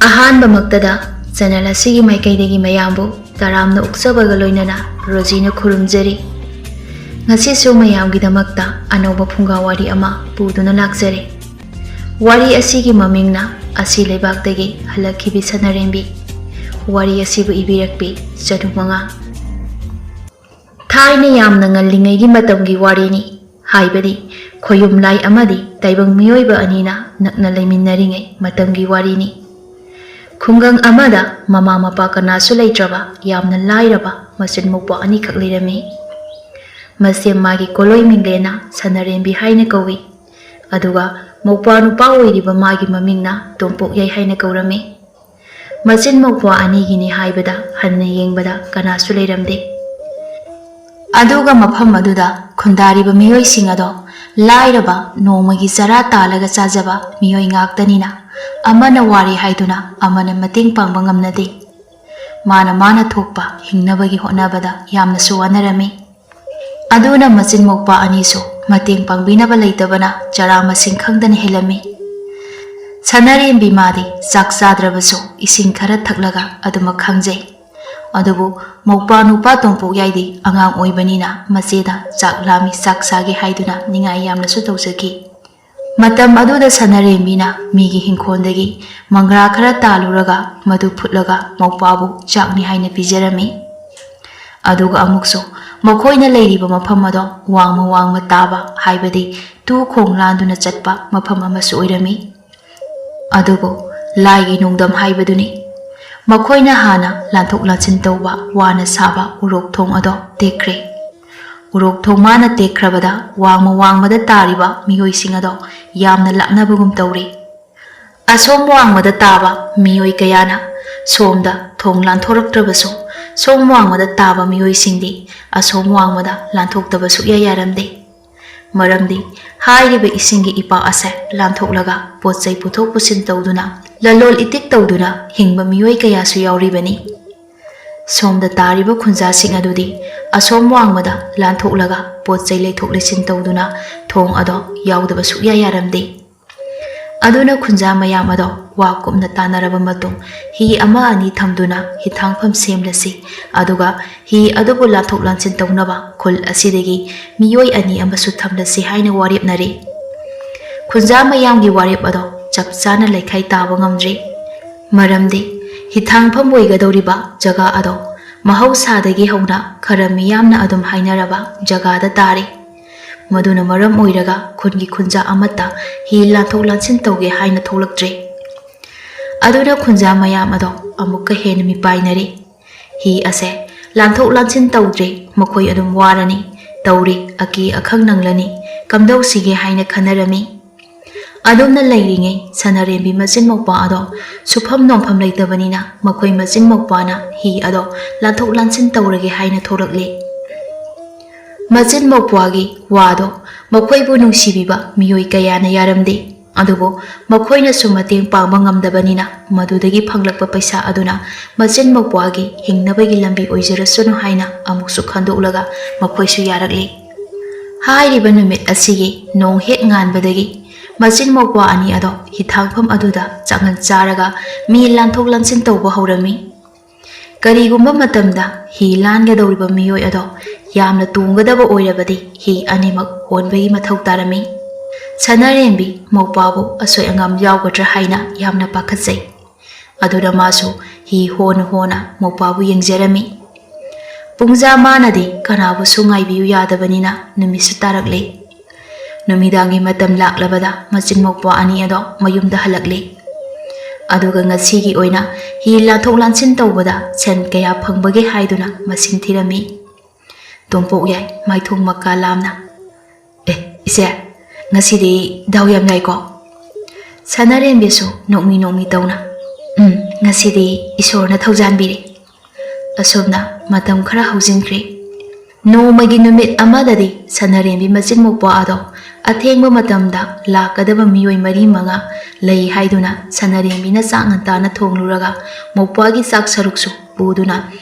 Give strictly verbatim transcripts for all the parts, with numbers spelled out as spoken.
ꯑꯍꯥꯟꯕꯃꯛꯇꯗ channel ꯑꯁꯤꯒꯤ ꯃꯥꯏꯀꯩꯗꯒꯤ ꯃꯌꯥꯝꯕꯨ ꯇꯔꯥꯝꯅ ꯑꯣꯛꯆꯕꯒ ꯂꯣꯏꯅꯅ ꯔꯣꯖꯤꯅ ꯈꯨꯔꯨꯝꯖꯔꯤ꯫ ꯉꯁꯤꯁꯨ ꯃꯌꯥꯝꯒꯤꯗꯃꯛꯇ ꯑꯅꯧꯕ ꯐꯨꯡꯒꯥ ꯋꯥꯔꯤ ꯑꯃ ꯄꯨꯗꯨꯅ ꯂꯥꯛꯆꯔꯦ꯫ ꯋꯥꯔꯤ ꯑꯁꯤꯒꯤ ꯃꯃꯤꯡꯅ ꯑꯁꯤ ꯂꯩꯕꯥꯛꯇꯒꯤ ꯍꯜꯂꯛꯈꯤꯕꯤ ꯁꯅꯔꯦꯝꯕꯤ꯫ ꯋꯥꯔꯤ ꯑꯁꯤꯕꯨ ꯏꯕꯤꯔꯛꯄꯤ ꯆꯅꯨ ꯃꯉꯥ꯫ ꯊꯥꯏꯅ ꯌꯥꯝꯅ ꯉꯜꯂꯤꯉꯩꯒꯤ ꯃꯇꯝꯒꯤ ꯋꯥꯔꯤꯅꯤ꯫ ꯍꯥꯏꯕꯗꯤ ꯈꯣꯌꯨꯝ ꯂꯥꯏ ꯑꯃꯗꯤ ꯇꯥꯏꯕꯪ ꯃꯤꯑꯣꯏꯕ ꯑꯅꯤꯅ ꯅꯛꯅ ꯂꯩꯃꯤꯟꯅꯔꯤꯉꯩ ꯃꯇꯝꯒꯤ ꯋꯥꯔꯤꯅꯤ꯫ ꯈꯨꯡꯒꯪ ꯑꯃꯗ ꯃꯃꯥ ꯃꯄꯥ ꯀꯅꯥꯁꯨ ꯂꯩꯇ꯭ꯔꯕ ꯌꯥꯝꯅ ꯂꯥꯏꯔꯕ ꯃꯆꯤꯟ ꯃꯧꯄ꯭ꯋꯥ ꯑꯅꯤꯈꯛ ꯂꯩꯔꯝꯃꯤ꯫ ꯃꯁꯦꯝ ꯃꯥꯒꯤ ꯀꯣꯂꯣꯏ ꯃꯤꯡꯂꯦꯟꯅ ꯁꯅꯔꯦꯝꯕꯤ ꯍꯥꯏꯅ ꯀꯧꯏ꯫ ꯑꯗꯨꯒ ꯃꯧꯄ꯭ꯋꯥ ꯅꯨꯄꯥ ꯑꯣꯏꯔꯤꯕ ꯃꯥꯒꯤ ꯃꯃꯤꯡꯅ ꯇꯣꯝꯄꯣꯛ ꯌꯥꯏ ꯍꯥꯏꯅ ꯀꯧꯔꯝꯃꯤ꯫ ꯃꯆꯤꯟ ꯃꯧꯄ꯭ꯋꯥ ꯑꯅꯤꯒꯤꯅꯤ ꯍꯥꯏꯕꯗ ꯍꯟꯅ ꯌꯦꯡꯕꯗ ꯀꯅꯥꯁꯨ ꯂꯩꯔꯝꯗꯦ꯫ ꯑꯗꯨꯒ ꯃꯐꯝ ꯑꯗꯨꯗ ꯈꯨꯟꯗꯥꯔꯤꯕ ꯃꯤꯑꯣꯏꯁꯤꯡ ꯑꯗꯣ ꯂꯥꯏꯔꯕ, ꯅꯣꯡꯃꯒꯤ ꯆꯔꯥ ꯇꯥꯜꯂꯒ ꯆꯥꯖꯕ ꯃꯤꯑꯣꯏ ꯉꯥꯛꯇꯅꯤꯅ, ꯑꯃꯅ ꯋꯥꯔꯦ ꯍꯥꯏꯗꯨꯅ ꯑꯃꯅ ꯃꯇꯦꯡ ꯄꯥꯡꯕ ꯉꯝꯅꯗꯦ꯫ ꯃꯥꯅ ꯃꯥꯅ ꯊꯣꯛꯄ ꯍꯤꯡꯅꯕꯒꯤ ꯍꯣꯠꯅꯕꯗ ꯌꯥꯝꯅꯁꯨ ꯋꯥꯅꯔꯝꯃꯤ꯫ ꯑꯗꯨꯅ ꯃꯆꯤꯟ ꯃꯧꯄ꯭ꯋꯥ ꯑꯅꯤꯁꯨ ꯃꯇꯦꯡ ꯄꯥꯡꯕꯤꯅꯕ ꯂꯩꯇꯕꯅ ꯆꯔꯥ ꯃꯁꯤꯡ ꯈꯪꯗꯅ ꯍꯦꯜꯂꯝꯃꯤ꯫ ꯁꯅꯥꯔꯦꯝꯕꯤ ꯃꯥꯗꯤ ꯆꯥꯛ ꯆꯥꯗ꯭ꯔꯕꯁꯨ ꯏꯁꯤꯡ ꯈꯔ ꯊꯛꯂꯒ ꯑꯗꯨꯃꯛ ꯈꯪꯖꯩ꯫ ꯑꯗꯨꯕꯨ ꯃꯧꯄ꯭ꯋꯥ ꯅꯨꯄꯥ ꯇꯣꯝꯄꯣꯛ ꯌꯥꯏꯗꯤ ꯑꯉꯥꯡ ꯑꯣꯏꯕꯅꯤꯅ ꯃꯆꯦꯗ ꯆꯥꯛ ꯂꯥꯝꯃꯤ, ꯆꯥꯛ ꯆꯥꯒꯦ ꯍꯥꯏꯗꯨꯅ ꯅꯤꯡꯉꯥꯏ ꯌꯥꯝꯅꯁꯨ ꯇꯧꯖꯈꯤ꯫ ꯃꯇꯝ ꯑꯗꯨꯗ ꯁꯅꯥꯔꯦꯝꯕꯤꯅ ꯃꯤꯒꯤ ꯍꯤꯡꯈꯣꯜꯗꯒꯤ ꯃꯪꯒ꯭ꯔꯥ ꯈꯔ ꯇꯥꯜꯂꯨꯔꯒ ꯃꯗꯨ ꯐꯨꯠꯂꯒ ꯃꯧꯄ꯭ꯋꯥꯕꯨ ꯆꯥꯛꯅꯤ ꯍꯥꯏꯅ ꯄꯤꯖꯔꯝꯃꯤ꯫ ꯑꯗꯨꯒ ꯑꯃꯨꯛꯁꯨ ꯃꯈꯣꯏꯅ ꯂꯩꯔꯤꯕ ꯃꯐꯝ ꯑꯗꯣ ꯋꯥꯡꯃ ꯋꯥꯡꯃ ꯇꯥꯕ, ꯍꯥꯏꯕꯗꯤ ꯇꯨ ꯈꯣꯡ ꯂꯥꯟꯗꯨꯅ ꯆꯠꯄ ꯃꯐꯝ ꯑꯃꯁꯨ ꯑꯣꯏꯔꯝꯃꯤ꯫ ꯑꯗꯨꯕꯨ ꯂꯥꯏꯒꯤ ꯅꯣꯡꯗꯝ ꯍꯥꯏꯕꯗꯨꯅꯤ꯫ ꯃꯈꯣꯏꯅ ꯍꯥꯟꯅ ꯂꯥꯟꯊꯣꯛ ꯂꯥꯟꯁꯤꯟ ꯇꯧꯕ ꯋꯥꯅ ꯁꯥꯕ ꯎꯔꯣꯛ ꯊꯣꯡ ꯑꯗꯣ ꯇꯦꯛꯈ꯭ꯔꯦ꯫ ꯎꯔꯣꯛ ꯊꯣꯡ ꯃꯥꯅ ꯇꯦꯛꯈ꯭ꯔꯕꯗ ꯋꯥꯡꯃ ꯋꯥꯡꯃꯗ ꯇꯥꯔꯤꯕ ꯃꯤꯑꯣꯏꯁꯤꯡ ꯑꯗꯣ ꯌꯥꯝꯅ ꯂꯥꯞꯅꯕꯒꯨꯝ ꯇꯧꯔꯤ꯫ ꯑꯁꯣꯝ ꯋꯥꯡꯃꯗ ꯇꯥꯕ ꯃꯤꯑꯣꯏ ꯀꯌꯥꯅ ꯁꯣꯝꯗ ꯊꯣꯡ ꯂꯥꯟꯊꯣꯔꯛꯇ꯭ꯔꯕꯁꯨ, ꯁꯣꯝ ꯋꯥꯡꯃꯗ ꯇꯥꯕ ꯃꯤꯑꯣꯏꯁꯤꯡꯗꯤ ꯑꯁꯣꯝ ꯋꯥꯡꯃꯗ ꯂꯥꯟꯊꯣꯛꯇꯕ ꯁꯨꯛꯌꯥ ꯌꯥꯔꯝꯗꯦ꯫ ꯃꯔꯝꯗꯤ ꯍꯥꯏꯔꯤꯕ ꯏꯁꯤꯡꯒꯤ ꯏꯄꯥꯛ ꯑꯁꯦ ꯂꯥꯟꯊꯣꯛꯂꯒ ꯄꯣꯠ ꯆꯩ ꯄꯨꯊꯣꯛ ꯄꯨꯁꯤꯟ ꯇꯧꯗꯨꯅ, ꯂꯂꯣꯜ ꯏꯇꯤꯛ ꯇꯧꯗꯨꯅ ꯍꯤꯡꯕ ꯃꯤꯑꯣꯏ ꯀꯌꯥꯁꯨ ꯌꯥꯎꯔꯤꯕꯅꯤ꯫ ꯁꯣꯝꯗ ꯇꯥꯔꯤꯕ ꯈꯨꯟꯖꯥꯁꯤꯡ ꯑꯗꯨꯗꯤ ꯑꯁꯣꯝ ꯋꯥꯡꯃꯗ ꯂꯥꯟꯊꯣꯛꯂꯒ ꯄꯣꯠ ꯆꯩ ꯂꯩꯊꯣꯛ ꯂꯩꯁꯤꯟ ꯇꯧꯗꯨꯅ ꯊꯣꯡ ꯑꯗꯣ ꯌꯥꯎꯗꯕ ꯁꯨꯛꯌꯥ ꯌꯥꯔꯝꯗꯦ꯫ ꯑꯗꯨꯅ ꯈꯨꯟꯖꯥ ꯃꯌꯥꯝ ꯑꯗꯣ ꯋꯥ ꯀꯨꯞꯅ ꯇꯥꯟꯅꯔꯕ ꯃꯇꯨꯡ, ꯍꯤ ꯑꯃ ꯑꯅꯤ ꯊꯝꯗꯨꯅ ꯍꯤꯊꯥꯡꯐꯝ ꯁꯦꯝꯂꯁꯤ, ꯑꯗꯨꯒ ꯍꯤ ꯑꯗꯨꯕꯨ ꯂꯥꯟꯊꯣꯛ ꯂꯥꯟꯁꯤꯟ ꯇꯧꯅꯕ ꯈꯨꯜ ꯑꯁꯤꯗꯒꯤ ꯃꯤꯑꯣꯏ ꯑꯅꯤ ꯑꯃꯁꯨ ꯊꯝꯂꯁꯤ ꯍꯥꯏꯅ ꯋꯥꯔꯦꯞꯅꯔꯦ꯫ ꯈꯨꯟꯖꯥ ꯃꯌꯥꯝꯒꯤ ꯋꯥꯔꯦꯞ ꯑꯗꯣ ꯆꯞ ꯆꯥꯅ ꯂꯩꯈꯥꯏ ꯇꯥꯕ ꯉꯝꯗ꯭ꯔꯦ꯫ ꯃꯔꯝꯗꯤ ꯍꯤꯊꯥꯡꯐꯝ ꯑꯣꯏꯒꯗꯧꯔꯤꯕ ꯖꯒꯥ ꯑꯗꯣ ꯃꯍꯧꯁꯥꯗꯒꯤ ꯍꯧꯅ ꯈꯔ ꯃꯤꯌꯥꯝꯅ ꯑꯗꯨꯝ ꯍꯥꯏꯅꯔꯕ ꯖꯒꯥꯗ ꯇꯥꯔꯦ꯫ ꯃꯗꯨꯅ ꯃꯔꯝ ꯑꯣꯏꯔꯒ ꯈꯨꯟꯒꯤ ꯈꯨꯟꯖꯥ ꯑꯃꯠꯇ ꯍꯤ ꯂꯥꯟꯊꯣꯛ ꯂꯥꯟꯁꯤꯟ ꯇꯧꯒꯦ ꯍꯥꯏꯅ ꯊꯣꯛꯂꯛꯇ꯭ꯔꯦ꯫ ꯑꯗꯨꯅ ꯈꯨꯟꯖꯥ ꯃꯌꯥꯝ ꯑꯗꯣ ꯑꯃꯨꯛꯀ ꯍꯦꯟꯅ ꯃꯤꯄꯥꯏꯅꯔꯦ꯫ ꯍꯤ ꯑꯁꯦ ꯂꯥꯟꯊꯣꯛ ꯂꯥꯟꯁꯤꯟ ꯇꯧꯗ꯭ꯔꯦ, ꯃꯈꯣꯏ ꯑꯗꯨꯝ ꯋꯥꯔꯅꯤ꯫ ꯇꯧꯔꯤ, ꯑꯀꯤ ꯑꯈꯪ ꯅꯪꯂꯅꯤ, ꯀꯝꯗꯧꯁꯤꯒꯦ ꯍꯥꯏꯅ ꯈꯟꯅꯔꯝꯃꯤ꯫ ꯑꯗꯨꯝꯅ ꯂꯩꯔꯤꯉꯩ ꯁꯅꯔꯦꯝꯕꯤ ꯃꯆꯤꯟ ꯃꯧꯄ꯭ꯋꯥ ꯑꯗꯣ ꯁꯨꯐꯝ ꯅꯣꯝꯐꯝ ꯂꯩꯇꯕꯅꯤꯅ ꯃꯈꯣꯏ ꯃꯆꯤꯟ ꯃꯧꯄ꯭ꯋꯥꯅ ꯍꯤ ꯑꯗꯣ ꯂꯥꯟꯊꯣꯛ ꯂꯥꯟꯁꯤꯟ ꯇꯧꯔꯒꯦ ꯍꯥꯏꯅ ꯊꯣꯛꯂꯛꯂꯦ꯫ ꯃꯆꯤꯟ ꯃꯧꯄ꯭ꯋꯥꯒꯤ ꯋꯥꯗꯣ ꯃꯈꯣꯏꯕꯨ ꯅꯨꯡꯁꯤꯕꯤꯕ ꯃꯤꯑꯣꯏ ꯀꯌꯥꯅ ꯌꯥꯔꯝꯗꯦ꯫ ꯑꯗꯨꯕꯨ ꯃꯈꯣꯏꯅꯁꯨ ꯃꯇꯦꯡ ꯄꯥꯡꯕ ꯉꯝꯗꯕꯅꯤꯅ ꯃꯗꯨꯗꯒꯤ ꯐꯪꯂꯛꯄ ꯄꯩꯁꯥ ꯑꯗꯨꯅ ꯃꯆꯤꯟ ꯃꯧꯄ꯭ꯋꯥꯒꯤ ꯍꯤꯡꯅꯕꯒꯤ ꯂꯝꯕꯤ ꯑꯣꯏꯖꯔꯁꯅꯨ ꯍꯥꯏꯅ ꯑꯃꯨꯛꯁꯨ ꯈꯟꯗꯣꯛꯂꯒ ꯃꯈꯣꯏꯁꯨ ꯌꯥꯔꯛꯂꯦ꯫ ꯍꯥꯏꯔꯤꯕ ꯅꯨꯃꯤꯠ ꯑꯁꯤꯒꯤ ꯅꯣꯡ ꯍꯦꯛ ꯉꯥꯟꯕꯗꯒꯤ ꯃꯆꯤꯟ ꯃꯧꯄ꯭ꯋꯥ ꯑꯅꯤ ꯑꯗꯣ ꯍꯤꯊꯥꯡꯐꯝ ꯑꯗꯨꯗ ꯆꯥꯛꯍꯟ ꯆꯥꯔꯒ ꯃꯤ ꯂꯥꯟꯊꯣꯛ ꯂꯥꯟꯁꯤꯟ ꯇꯧꯕ ꯍꯧꯔꯝꯃꯤ꯫ ꯀꯔꯤꯒꯨꯝꯕ ꯃꯇꯝꯗ ꯍꯤ ꯂꯥꯟꯒꯗꯧꯔꯤꯕ ꯃꯤꯑꯣꯏ ꯑꯗꯣ ꯌꯥꯝꯅ ꯇꯣꯡꯒꯗꯕ ꯑꯣꯏꯔꯕꯗꯤ ꯍꯤ ꯑꯅꯤꯃꯛ ꯍꯣꯟꯕꯒꯤ ꯃꯊꯧ ꯇꯥꯔꯝꯃꯤ꯫ ꯁꯅꯥꯔꯦꯝꯕꯤ ꯃꯧꯄ꯭ꯋꯥꯕꯨ ꯑꯁꯣꯏ ꯑꯉꯥꯝ ꯌꯥꯎꯒꯗ꯭ꯔꯥ ꯍꯥꯏꯅ ꯌꯥꯝꯅ ꯄꯥꯈꯠꯆꯩ꯫ ꯑꯗꯨꯅ ꯃꯥꯁꯨ ꯍꯤ ꯍꯣꯅ ꯍꯣꯅ ꯃꯧꯄ꯭ꯋꯥꯕꯨ ꯌꯦꯡꯖꯔꯝꯃꯤ꯫ ꯄꯨꯡꯖꯥ ꯃꯥꯅꯗꯤ ꯀꯅꯥꯕꯨꯁꯨ ꯉꯥꯏꯕꯤꯌꯨ ꯌꯥꯗꯕꯅꯤꯅ ꯅꯨꯃꯤꯠꯁꯨ ꯇꯥꯔꯛꯂꯦ꯫ ꯅꯨꯃꯤꯗꯥꯡꯒꯤ ꯃꯇꯝ ꯂꯥꯛꯂꯕꯗ ꯃꯆꯤꯟ ꯃꯧꯄ꯭ꯋꯥ ꯑꯅꯤ ꯑꯗꯣ ꯃꯌꯨꯝꯗ ꯍꯜꯂꯛꯂꯦ꯫ ꯑꯗꯨꯒ ꯉꯁꯤꯒꯤ ꯑꯣꯏꯅ ꯍꯤ ꯂꯥꯟꯊꯣꯛ ꯂꯥꯟꯁꯤꯟ ꯇꯧꯕꯗ ꯁꯦꯟ ꯀꯌꯥ ꯐꯪꯕꯒꯦ ꯍꯥꯏꯗꯨꯅ ꯃꯁꯤꯡ ꯊꯤꯔꯝꯃꯤ꯫ ꯇꯣꯝꯄꯣꯛ ꯌꯥꯏ ꯃꯥꯏꯊꯣꯡ ꯃꯀꯥ ꯂꯥꯝꯅ, "ꯑꯦ, ꯏꯆꯦ, ꯉꯁꯤꯗꯤ ꯗꯥꯎ ꯌꯥꯝ ꯌꯥꯏꯀꯣ?" ꯁꯅꯥꯔꯦꯝꯕꯤꯁꯨ ꯅꯣꯛꯃꯤ ꯅꯣꯛꯃꯤ ꯇꯧꯅ, "ꯎꯝ, ꯉꯁꯤꯗꯤ ꯏꯁꯣꯔꯅ ꯊꯧꯖꯥꯟꯕꯤꯔꯦ꯫" ꯑꯁꯨꯝꯅ ꯃꯇꯝ ꯈꯔ ꯍꯧꯖꯤꯟꯈ꯭ꯔꯦ꯫ ꯅꯣꯡꯃꯒꯤ ꯅꯨꯃꯤꯠ ꯑꯃꯗꯗꯤ ꯁꯅꯥꯔꯦꯝꯕꯤ ꯃꯆꯤꯟ ꯃꯧꯄ꯭ꯋꯥ ꯑꯗꯣ ꯑꯊꯦꯡꯕ ꯃꯇꯝꯗ ꯂꯥꯛꯀꯗꯕ ꯃꯤꯑꯣꯏ ꯃꯔꯤ ꯃꯉꯥ ꯂꯩ ꯍꯥꯏꯗꯨꯅ ꯁꯅꯥꯔꯦꯝꯕꯤꯅ ꯆꯥꯛ ꯉꯟꯇꯥꯅ ꯊꯣꯡꯂꯨꯔꯒ ꯃꯧꯄ꯭ꯋꯥꯒꯤ ꯆꯥꯛ ꯁꯔꯨꯛꯁꯨ ꯄꯨꯗꯨꯅ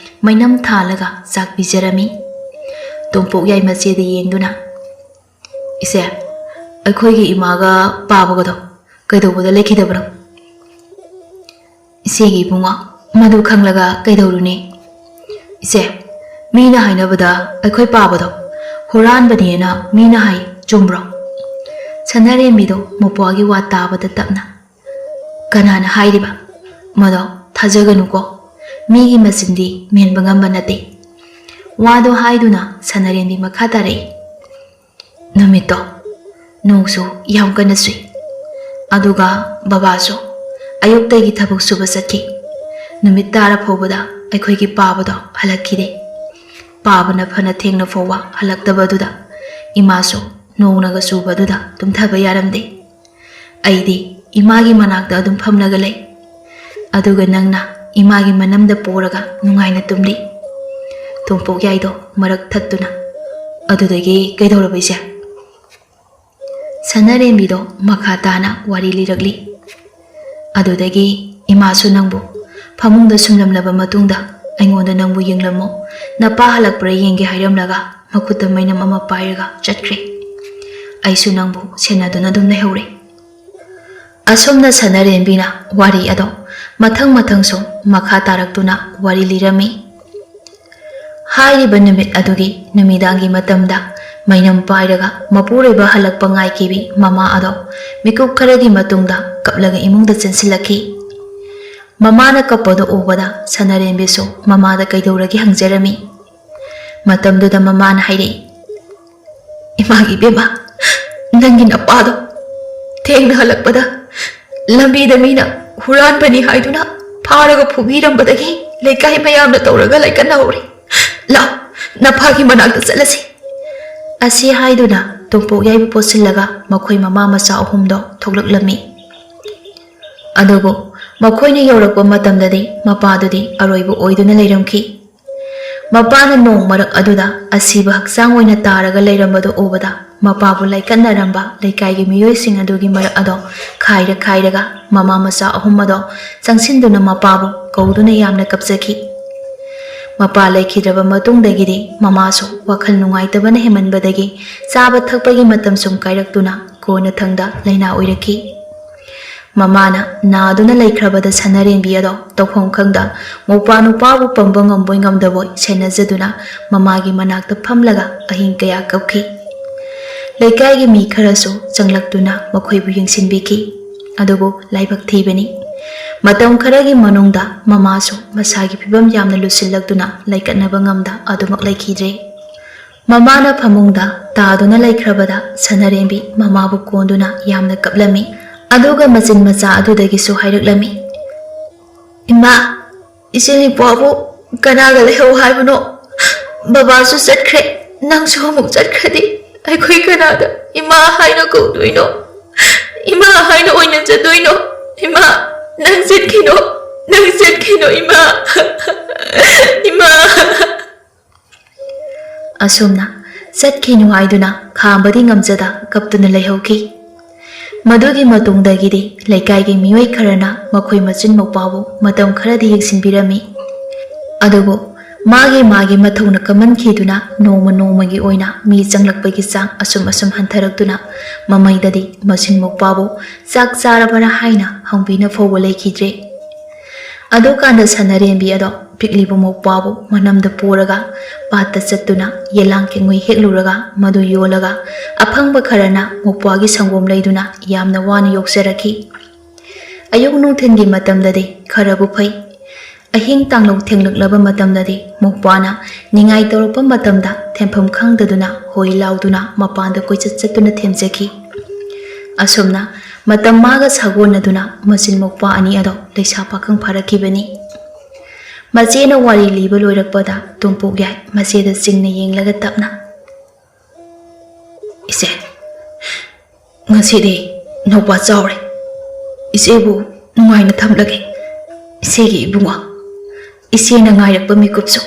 ꯃꯩꯅꯝ ꯊꯥꯜꯂꯒ ꯆꯥꯛ ꯄꯤꯖꯔꯝꯃꯤ꯫ ꯇꯣꯝꯄꯣꯛ ꯌꯥꯏ ꯃꯆꯦꯗ ꯌꯦꯡꯗꯨꯅ, "ꯏꯆꯦ, ꯑꯩꯈꯣꯏꯒꯤ ꯏꯃꯥꯒ ꯄꯥꯕꯒꯗꯣ ꯀꯩꯗꯧꯕꯗ ꯂꯩꯈꯤꯗꯕꯅꯣ? ꯏꯆꯦꯒꯤ ꯏꯕꯨꯡꯉꯣ, ꯃꯗꯨ ꯈꯪꯂꯒ ꯀꯩꯗꯧꯔꯨꯅꯤ? ꯏꯆꯦ, ꯃꯤꯅ ꯍꯥꯏꯅꯕꯗ ꯑꯩꯈꯣꯏ ꯄꯥꯕꯗꯣ ꯍꯨꯔꯥꯟꯕꯅꯦꯅ ꯃꯤꯅ ꯍꯥꯏ, ꯆꯨꯝꯕ꯭ꯔꯣ? ꯁꯅꯥꯔꯦꯝꯕꯤꯗꯣ ꯃꯄ꯭ꯋꯥꯒꯤ ꯋꯥ ꯇꯥꯕꯗ ꯇꯞꯅ, "ꯀꯅꯥꯅ ꯍꯥꯏꯔꯤꯕ? ꯃꯗꯣ ꯊꯥꯖꯒꯅꯨꯀꯣ꯫ ꯃꯤꯒꯤ ꯃꯆꯤꯟꯗꯤ ꯃꯦꯟꯕ ꯉꯝꯕ ꯅꯠꯇꯦ"꯫ ꯋꯥꯗꯣ ꯍꯥꯏꯗꯨꯅ ꯁꯅꯥꯔꯦꯝꯕꯤ ꯃꯈꯥ ꯇꯥꯔꯛꯏ, "ꯅꯨꯃꯤꯠꯇꯣ ꯅꯣꯡꯁꯨ ꯌꯥꯝ ꯀꯟꯅ ꯆꯨꯏ꯫ ꯑꯗꯨꯒ ꯕꯕꯥꯁꯨ ꯑꯌꯨꯛꯇꯒꯤ ꯊꯕꯛ ꯁꯨꯕ ꯆꯠꯈꯤ꯫ ꯅꯨꯃꯤꯠ ꯇꯥꯔ ꯐꯥꯎꯕꯗ ꯑꯩꯈꯣꯏꯒꯤ ꯄꯥꯕꯗꯣ ꯍꯜꯂꯛꯈꯤꯗꯦ꯫ ꯄꯥꯕꯅ ꯐꯅ ꯊꯦꯡꯅ ꯐꯥꯎꯕ ꯍꯜꯂꯛꯇꯕꯗꯨꯗ ꯏꯃꯥꯁꯨ ꯅꯣꯡꯅꯒ ꯆꯨꯕꯗꯨꯗ ꯇꯨꯝꯊꯕ ꯌꯥꯔꯝꯗꯦ꯫ ꯑꯩꯗꯤ ꯏꯃꯥꯒꯤ ꯃꯅꯥꯛꯇ ꯑꯗꯨꯝ ꯐꯝꯂꯒ ꯂꯩ꯫ ꯑꯗꯨꯒ ꯅꯪꯅ ꯏꯃꯥꯒꯤ ꯃꯅꯝꯗ ꯄꯣꯔꯒ ꯅꯨꯡꯉꯥꯏꯅ ꯇꯨꯝꯂꯤ"꯫ ꯇꯣꯝꯄꯣꯛ ꯌꯥꯏꯗꯣ ꯃꯔꯛ ꯊꯠꯇꯨꯅ, "ꯑꯗꯨꯗꯒꯤ ꯀꯩꯗꯧꯔꯕ ꯏꯆꯦ?" ꯁꯅꯥꯔꯦꯝꯕꯤꯗꯣ ꯃꯈꯥ ꯇꯥꯅ ꯋꯥꯔꯤ ꯂꯤꯔꯛꯂꯤ꯫ "ꯑꯗꯨꯗꯒꯤ ꯏꯃꯥꯁꯨ ꯅꯪꯕꯨ ꯐꯃꯨꯡꯗ ꯁꯨꯝꯂꯝꯂꯕ ꯃꯇꯨꯡꯗ ꯑꯩꯉꯣꯟꯗ ꯅꯪꯕꯨ ꯌꯦꯡꯂꯝꯃꯣ, ꯅꯄꯥ ꯍꯜꯂꯛꯄ꯭ꯔꯥ ꯌꯦꯡꯒꯦ" ꯍꯥꯏꯔꯝꯂꯒ ꯃꯈꯨꯠꯇ ꯃꯩꯅꯝ ꯑꯃ ꯄꯥꯏꯔꯒ ꯆꯠꯈ꯭ꯔꯦ꯫ ꯑꯩꯁꯨ ꯅꯪꯕꯨ ꯁꯦꯟꯅꯗꯨꯅ ꯑꯗꯨꯝ ꯂꯩꯍꯧꯔꯦ꯫ ꯑꯁꯨꯝꯅ ꯁꯅꯥꯔꯦꯝꯕꯤꯅ ꯋꯥꯔꯤ ꯑꯗꯣ ꯃꯊꯪ ꯃꯊꯪ ꯁꯨꯝ ꯃꯈꯥ ꯇꯥꯔꯛꯇꯨꯅ ꯋꯥꯔꯤ ꯂꯤꯔꯝꯃꯤ꯫ ꯍꯥꯏꯔꯤꯕ ꯅꯨꯃꯤꯠ ꯑꯗꯨꯒꯤ ꯅꯨꯃꯤꯗꯥꯡꯒꯤ ꯃꯇꯝꯗ ꯃꯩꯅꯝ ꯄꯥꯏꯔꯒ ꯃꯄꯨꯔꯣꯏꯕ ꯍꯜꯂꯛꯄ ꯉꯥꯏꯈꯤꯕꯤ ꯃꯃꯥ ꯑꯗꯣ ꯃꯤꯀꯨꯞ ꯈꯔꯒꯤ ꯃꯇꯨꯡꯗ ꯀꯞꯂꯒ ꯏꯃꯨꯡꯗ ꯆꯦꯟꯁꯤꯜꯂꯛꯈꯤ꯫ ꯃꯃꯥꯅ ꯀꯞꯄꯗꯨ ꯎꯕꯗ ꯁꯅꯥꯔꯦꯝꯕꯤꯁꯨ ꯃꯃꯥꯗ ꯀꯩꯗꯧꯔꯒꯦ ꯍꯪꯖꯔꯝꯃꯤ꯫ ꯃꯇꯝꯗꯨꯗ ꯃꯃꯥꯅ ꯍꯥꯏꯔꯛꯏ, "ꯏꯃꯥꯒꯤ ꯏꯕꯦꯝꯃ, ꯅꯪꯒꯤ ꯅꯄꯥꯗꯣ ꯊꯦꯡꯅ ꯍꯜꯂꯛꯄꯗ ꯂꯝꯕꯤꯗ ꯃꯤꯅ ꯍꯨꯔꯥꯟꯕꯅꯤ ꯍꯥꯏꯗꯨꯅ ꯐꯥꯔꯒ ꯐꯨꯕꯤꯔꯝꯕꯗꯒꯤ ꯂꯩꯀꯥꯏ ꯃꯌꯥꯝꯅ ꯇꯧꯔꯒ ꯂꯥꯏꯀꯠꯅꯍꯧꯔꯦ꯫ ꯂꯥꯎ, ꯅꯄꯥꯒꯤ ꯃꯅꯥꯛꯇ ꯆꯠꯂꯁꯤ"꯫ ꯑꯁꯤ ꯍꯥꯏꯗꯨꯅ ꯇꯣꯝꯄꯣꯛ ꯌꯥꯏꯕꯨ ꯄꯣꯠꯁꯤꯜꯂꯒ ꯃꯈꯣꯏ ꯃꯃꯥ ꯃꯆꯥ ꯑꯍꯨꯝꯗꯣ ꯊꯣꯛꯂꯛꯂꯝꯃꯤ꯫ ꯑꯗꯨꯕꯨ ꯃꯈꯣꯏꯅ ꯌꯧꯔꯛꯄ ꯃꯇꯝꯗꯗꯤ ꯃꯄꯥꯗꯨꯗꯤ ꯑꯔꯣꯏꯕ ꯑꯣꯏꯗꯨꯅ ꯂꯩꯔꯝꯈꯤ꯫ ꯃꯄꯥꯅ ꯅꯣꯡ ꯃꯔꯛ ꯑꯗꯨꯗ ꯑꯁꯤꯕ ꯍꯛꯆꯥꯡ ꯑꯣꯏꯅ ꯇꯥꯔꯒ ꯂꯩꯔꯝꯕꯗꯨ ꯎꯕꯗ ꯃꯄꯥꯕꯨ ꯂꯥꯏꯀꯠꯅꯔꯝꯕ ꯂꯩꯀꯥꯏꯒꯤ ꯃꯤꯑꯣꯏꯁꯤꯡ ꯑꯗꯨꯒꯤ ꯃꯔꯛ ꯑꯗꯣ ꯈꯥꯏꯔ ꯈꯥꯏꯔꯒ ꯃꯃꯥ ꯃꯆꯥ ꯑꯍꯨꯝ ꯑꯗꯣ ꯆꯪꯁꯤꯟꯗꯨꯅ ꯃꯄꯥꯕꯨ ꯀꯧꯗꯨꯅ ꯌꯥꯝꯅ ꯀꯞꯆꯈꯤ꯫ ꯃꯄꯥ ꯂꯩꯈꯤꯗ꯭ꯔꯕ ꯃꯇꯨꯡꯗꯒꯤꯗꯤ ꯃꯃꯥꯁꯨ ꯋꯥꯈꯜ ꯅꯨꯡꯉꯥꯏꯇꯕꯅ ꯍꯦꯟꯃꯟꯕꯗꯒꯤ ꯆꯥꯕ ꯊꯛꯄꯒꯤ ꯃꯇꯝ ꯁꯨꯝ ꯀꯥꯏꯔꯛꯇꯨꯅ ꯀꯣꯟꯅꯊꯪꯗ ꯂꯥꯏꯅꯥ ꯑꯣꯏꯔꯛꯈꯤ꯫ ꯃꯃꯥꯅ ꯅꯥꯗꯨꯅ ꯂꯩꯈ꯭ꯔꯕꯗ ꯁꯅꯥꯔꯦꯝꯕꯤ ꯑꯗꯣ ꯇꯧꯐꯝ ꯈꯪꯗ ꯃꯧꯄ꯭ꯋꯥ ꯅꯨꯄꯥꯕꯨ ꯄꯝꯕ ꯉꯝꯕꯣꯏ ꯉꯝꯗꯕꯣꯏ ꯁꯦꯟꯅꯖꯗꯨꯅ ꯃꯃꯥꯒꯤ ꯃꯅꯥꯛꯇ ꯐꯝꯂꯒ ꯑꯍꯤꯡ ꯀꯌꯥ ꯀꯞꯈꯤ꯫ ꯂꯩꯀꯥꯏꯒꯤ ꯃꯤ ꯈꯔꯁꯨ ꯆꯪꯂꯛꯇꯨꯅ ꯃꯈꯣꯏꯕꯨ ꯌꯦꯡꯁꯤꯟꯕꯤꯈꯤ꯫ ꯑꯗꯨꯕꯨ ꯂꯥꯏꯕꯛ ꯊꯤꯕꯅꯤ, ꯃꯇꯝ ꯈꯔꯒꯤ ꯃꯅꯨꯡꯗ ꯃꯃꯥꯁꯨ ꯃꯁꯥꯒꯤ ꯐꯤꯕꯝ ꯌꯥꯝꯅ ꯂꯨꯁꯤꯜꯂꯛꯇꯨꯅ ꯂꯥꯏꯀꯠꯅꯕ ꯉꯝꯗ ꯑꯗꯨꯃꯛ ꯂꯩꯈꯤꯗ꯭ꯔꯦ꯫ ꯃꯃꯥꯅ ꯐꯃꯨꯡꯗ ꯇꯥꯗꯨꯅ ꯂꯩꯈ꯭ꯔꯕꯗ ꯁꯅꯥꯔꯦꯝꯕꯤ ꯃꯃꯥꯕꯨ ꯀꯣꯟꯗꯨꯅ ꯌꯥꯝꯅ ꯀꯞꯂꯝꯃꯤ꯫ ꯑꯗꯨꯒ ꯃꯆꯤꯟ ꯃꯆꯥ ꯑꯗꯨꯗꯒꯤꯁꯨ ꯍꯥꯏꯔꯛꯂꯝꯃꯤ, "ꯏꯃꯥ, ꯏꯆꯦ ꯅꯤꯄꯥꯕꯨ ꯀꯅꯥꯒ ꯂꯩꯍꯧ ꯍꯥꯏꯕꯅꯣ? ꯕꯕꯥꯁꯨ ꯆꯠꯈ꯭ꯔꯦ, ꯅꯪꯁꯨ ꯑꯃꯨꯛ ꯆꯠꯈ꯭ꯔꯗꯤ ꯑꯩꯈꯣꯏ ꯀꯅꯥꯗ ꯏꯃꯥ ꯍꯥꯏꯅ ꯀꯧꯗꯣꯏꯅꯣ? ꯏꯃꯥ ꯍꯥꯏꯅ ꯑꯣꯏꯅ ꯆꯠꯇꯣꯏꯅꯣ? ꯏꯃꯥ, ꯅꯪ ꯆꯠꯈꯤꯅꯣ, ꯅꯪ ꯆꯠꯈꯤꯅꯣ ꯏꯃꯥ, ꯏꯃꯥ!" ꯑꯁꯨꯝꯅ ꯆꯠꯈꯤꯅꯨ ꯍꯥꯏꯗꯨꯅ ꯈꯥꯝꯕꯗꯤ ꯉꯝꯖꯗ ꯀꯞꯇꯨꯅ ꯂꯩꯍꯧꯈꯤ꯫ ꯃꯗꯨꯒꯤ ꯃꯇꯨꯡꯗꯒꯤꯗꯤ ꯂꯩꯀꯥꯏꯒꯤ ꯃꯤꯑꯣꯏ ꯈꯔꯅ ꯃꯈꯣꯏ ꯃꯆꯤꯟ ꯃꯧꯄ꯭ꯋꯥꯕꯨ ꯃꯇꯝ ꯈꯔꯗꯤ ꯌꯦꯡꯁꯤꯟꯕꯤꯔꯝꯃꯤ꯫ ꯑꯗꯨꯕꯨ ꯃꯥꯒꯤ ꯃꯥꯒꯤ ꯃꯊꯧꯅ ꯀꯝꯃꯟꯈꯤꯗꯨꯅ ꯅꯣꯡꯃ ꯅꯣꯡꯃꯒꯤ ꯑꯣꯏꯅ ꯃꯤ ꯆꯪꯂꯛꯄꯒꯤ ꯆꯥꯡ ꯑꯁꯨꯝ ꯑꯁꯨꯝ ꯍꯟꯊꯔꯛꯇꯨꯅ ꯃꯃꯩꯗꯗꯤ ꯃꯆꯤꯟ ꯃꯧꯄ꯭ꯋꯥꯕꯨ "ꯆꯥꯛ ꯆꯥꯔꯕꯔꯥ?" ꯍꯥꯏꯅ ꯍꯪꯕꯤꯅ ꯐꯥꯎꯕ ꯂꯩꯈꯤꯗ꯭ꯔꯦ꯫ ꯑꯗꯨꯀꯥꯟꯗ ꯁꯅꯥꯔꯦꯝꯕꯤ ꯑꯗꯣ ꯄꯤꯛꯂꯤꯕ ꯃꯧꯄ꯭ꯋꯥꯕꯨ ꯃꯅꯝꯗ ꯄꯨꯔꯒ ꯄꯥꯠꯇ ꯆꯠꯇꯨꯅ ꯌꯦꯂꯥꯡ ꯀꯦꯡꯉꯣꯏ ꯍꯦꯛꯂꯨꯔꯒ ꯃꯗꯨ ꯌꯣꯜꯂꯒ ꯑꯐꯪꯕ ꯈꯔꯅ ꯃꯧꯄ꯭ꯋꯥꯒꯤ ꯁꯪꯒꯣꯝ ꯂꯩꯗꯨꯅ ꯌꯥꯝꯅ ꯋꯥꯅ ꯌꯣꯛꯆꯔꯛꯈꯤ꯫ ꯑꯌꯨꯛ ꯅꯨꯡꯊꯤꯜꯒꯤ ꯃꯇꯝꯗꯗꯤ ꯈꯔꯕꯨ ꯐꯩ꯫ ꯑꯍꯤꯡ ꯇꯥꯡꯂꯧ ꯊꯦꯡꯂꯛꯂꯕ ꯃꯇꯝꯗꯗꯤ ꯃꯧꯄ꯭ꯋꯥꯅ ꯅꯤꯡꯉꯥꯏ ꯇꯧꯔꯛꯄ ꯃꯇꯝꯗ ꯊꯦꯝꯐꯝ ꯈꯪꯗꯗꯨꯅ ꯍꯣꯏ ꯂꯥꯎꯗꯨꯅ ꯃꯄꯥꯟꯗ ꯀꯣꯏꯆꯠ ꯆꯠꯇꯨꯅ ꯊꯦꯝꯖꯈꯤ꯫ ꯑꯁꯨꯝꯅ ꯃꯇꯝ ꯃꯥꯒ ꯁꯥꯒꯣꯟꯅꯗꯨꯅ ꯃꯆꯤꯟ ꯃꯧꯄ꯭ꯋꯥ ꯑꯅꯤ ꯑꯗꯣ ꯂꯩꯁꯥ ꯄꯥꯈꯪ ꯐꯥꯔꯛꯈꯤꯕꯅꯤ꯫ ꯃꯆꯦꯅ ꯋꯥꯔꯤ ꯂꯤꯕ ꯂꯣꯏꯔꯛꯄꯗ ꯇꯣꯝꯄꯣꯛ ꯌꯥꯏ ꯃꯆꯦꯗ ꯆꯤꯡꯅ ꯌꯦꯡꯂꯒ ꯇꯞꯅ, "ꯏꯆꯦ, ꯉꯁꯤꯗꯤ ꯅꯧꯄꯥ ꯆꯥꯎꯔꯦ꯫ ꯏꯆꯦꯕꯨ ꯅꯨꯡꯉꯥꯏꯅ ꯊꯝꯂꯒꯦ꯫ ꯏꯆꯦꯒꯤ ꯏꯕꯨꯡꯉꯣ, ꯏꯆꯦꯅ ꯉꯥꯏꯔꯛꯄ ꯃꯤꯀꯨꯞꯁꯨ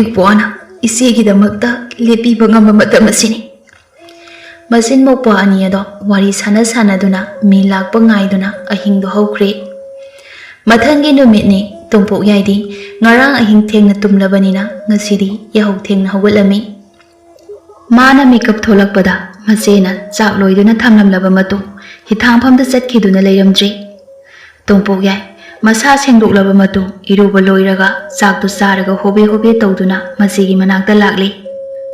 ꯏꯄ꯭ꯋꯥꯅ ꯏꯆꯦꯒꯤꯗꯃꯛꯇ ꯂꯦꯞꯄꯤꯕ ꯉꯝꯕ ꯃꯇꯝ ꯑꯁꯤꯅꯤ꯫" ꯃꯆꯤꯟ ꯃꯧꯄ꯭ꯋꯥ ꯑꯅꯤ ꯑꯗꯣ ꯋꯥꯔꯤ ꯁꯥꯟꯅ ꯁꯥꯟꯅꯗꯨꯅ ꯃꯤ ꯂꯥꯛꯄ ꯉꯥꯏꯗꯨꯅ ꯑꯍꯤꯡꯗꯣ ꯍꯧꯈ꯭ꯔꯦ꯫ ꯃꯊꯪꯒꯤ ꯅꯨꯃꯤꯠꯅꯤ꯫ ꯇꯣꯝꯄꯣꯛ ꯌꯥꯏꯗꯤ ꯉꯔꯥꯡ ꯑꯍꯤꯡ ꯊꯦꯡꯅ ꯇꯨꯝꯂꯕꯅꯤꯅ ꯉꯁꯤꯗꯤ ꯌꯥꯍꯧ ꯊꯦꯡꯅ ꯍꯧꯒꯠꯂꯝꯃꯤ꯫ ꯃꯥꯅ ꯃꯤꯀꯞ ꯊꯣꯛꯂꯛꯄꯗ ꯃꯆꯦꯅ ꯆꯥꯛ ꯂꯣꯏꯗꯨꯅ ꯊꯝꯂꯝꯂꯕ ꯃꯇꯨꯡ ꯍꯤꯊꯥꯡꯐꯝꯗ ꯆꯠꯈꯤꯗꯨꯅ ꯂꯩꯔꯝꯗ꯭ꯔꯦ꯫ ꯇꯣꯝꯄꯣꯛ ꯌꯥꯏ ꯃꯁꯥ ꯁꯦꯡꯗꯣꯛꯂꯕ ꯃꯇꯨꯡ ꯏꯔꯨꯕ ꯂꯣꯏꯔꯒ ꯆꯥꯛꯇꯨ ꯆꯥꯔꯒ ꯍꯣꯕꯦ ꯍꯣꯕꯦ ꯇꯧꯗꯨꯅ ꯃꯆꯦꯒꯤ ꯃꯅꯥꯛꯇ ꯂꯥꯛꯂꯦ꯫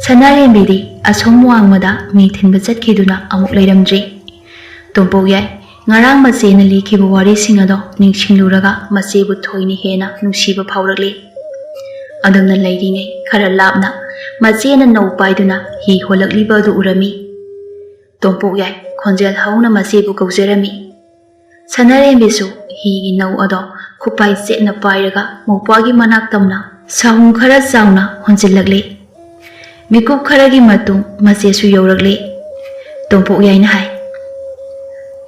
ꯁꯅꯥꯔꯦꯝꯕꯤꯗꯤ ꯑꯁꯣꯝ ꯋꯥꯡꯃꯗ ꯃꯤ ꯊꯤꯟꯕ ꯆꯠꯈꯤꯗꯨꯅ ꯑꯃꯨꯛ ꯂꯩꯔꯝꯗ꯭ꯔꯦ꯫ ꯇꯣꯝꯄꯣꯛ ꯌꯥꯏ ꯉꯔꯥꯡ ꯃꯆꯦꯅ ꯂꯤꯈꯤꯕ ꯋꯥꯔꯤꯁꯤꯡ ꯑꯗꯣ ꯅꯤꯡꯁꯤꯡꯂꯨꯔꯒ ꯃꯆꯦꯕꯨ ꯊꯣꯏꯅ ꯍꯦꯟꯅ ꯅꯨꯡꯁꯤꯕ ꯐꯥꯎꯔꯛꯂꯤ꯫ ꯑꯗꯨꯝꯅ ꯂꯩꯔꯤꯉꯩ ꯈꯔ ꯂꯥꯞꯅ ꯃꯆꯦꯅ ꯅꯧ ꯄꯥꯏꯗꯨꯅ ꯍꯤ ꯍꯣꯜꯂꯛꯂꯤꯕ ꯑꯗꯨ ꯎꯔꯝꯃꯤ꯫ ꯇꯣꯝꯄꯣꯛ ꯌꯥꯏ ꯈꯣꯟꯖꯦꯜ ꯍꯧꯅ ꯃꯆꯦꯕꯨ ꯀꯧꯖꯔꯝꯃꯤ꯫ ꯁꯅꯥꯔꯦꯝꯕꯤꯁꯨ ꯍꯤꯒꯤ ꯅꯧ ꯑꯗꯣ ꯈꯨꯄꯥꯏ ꯆꯦꯠꯅ ꯄꯥꯏꯔꯒ ꯃꯧꯄ꯭ꯋꯥꯒꯤ ꯃꯅꯥꯛ ꯇꯝꯅ ꯁꯥꯍꯨꯝ ꯈꯔ ꯆꯥꯎꯅ ꯍꯣꯟꯖꯤꯜꯂꯛꯂꯤ꯫ ꯃꯤꯀꯨꯞ ꯈꯔꯒꯤ ꯃꯇꯨꯡ ꯃꯆꯦꯁꯨ ꯌꯧꯔꯛꯂꯤ꯫ ꯇꯣꯝꯄꯣꯛ ꯌꯥꯏꯅ ꯍꯥꯏ,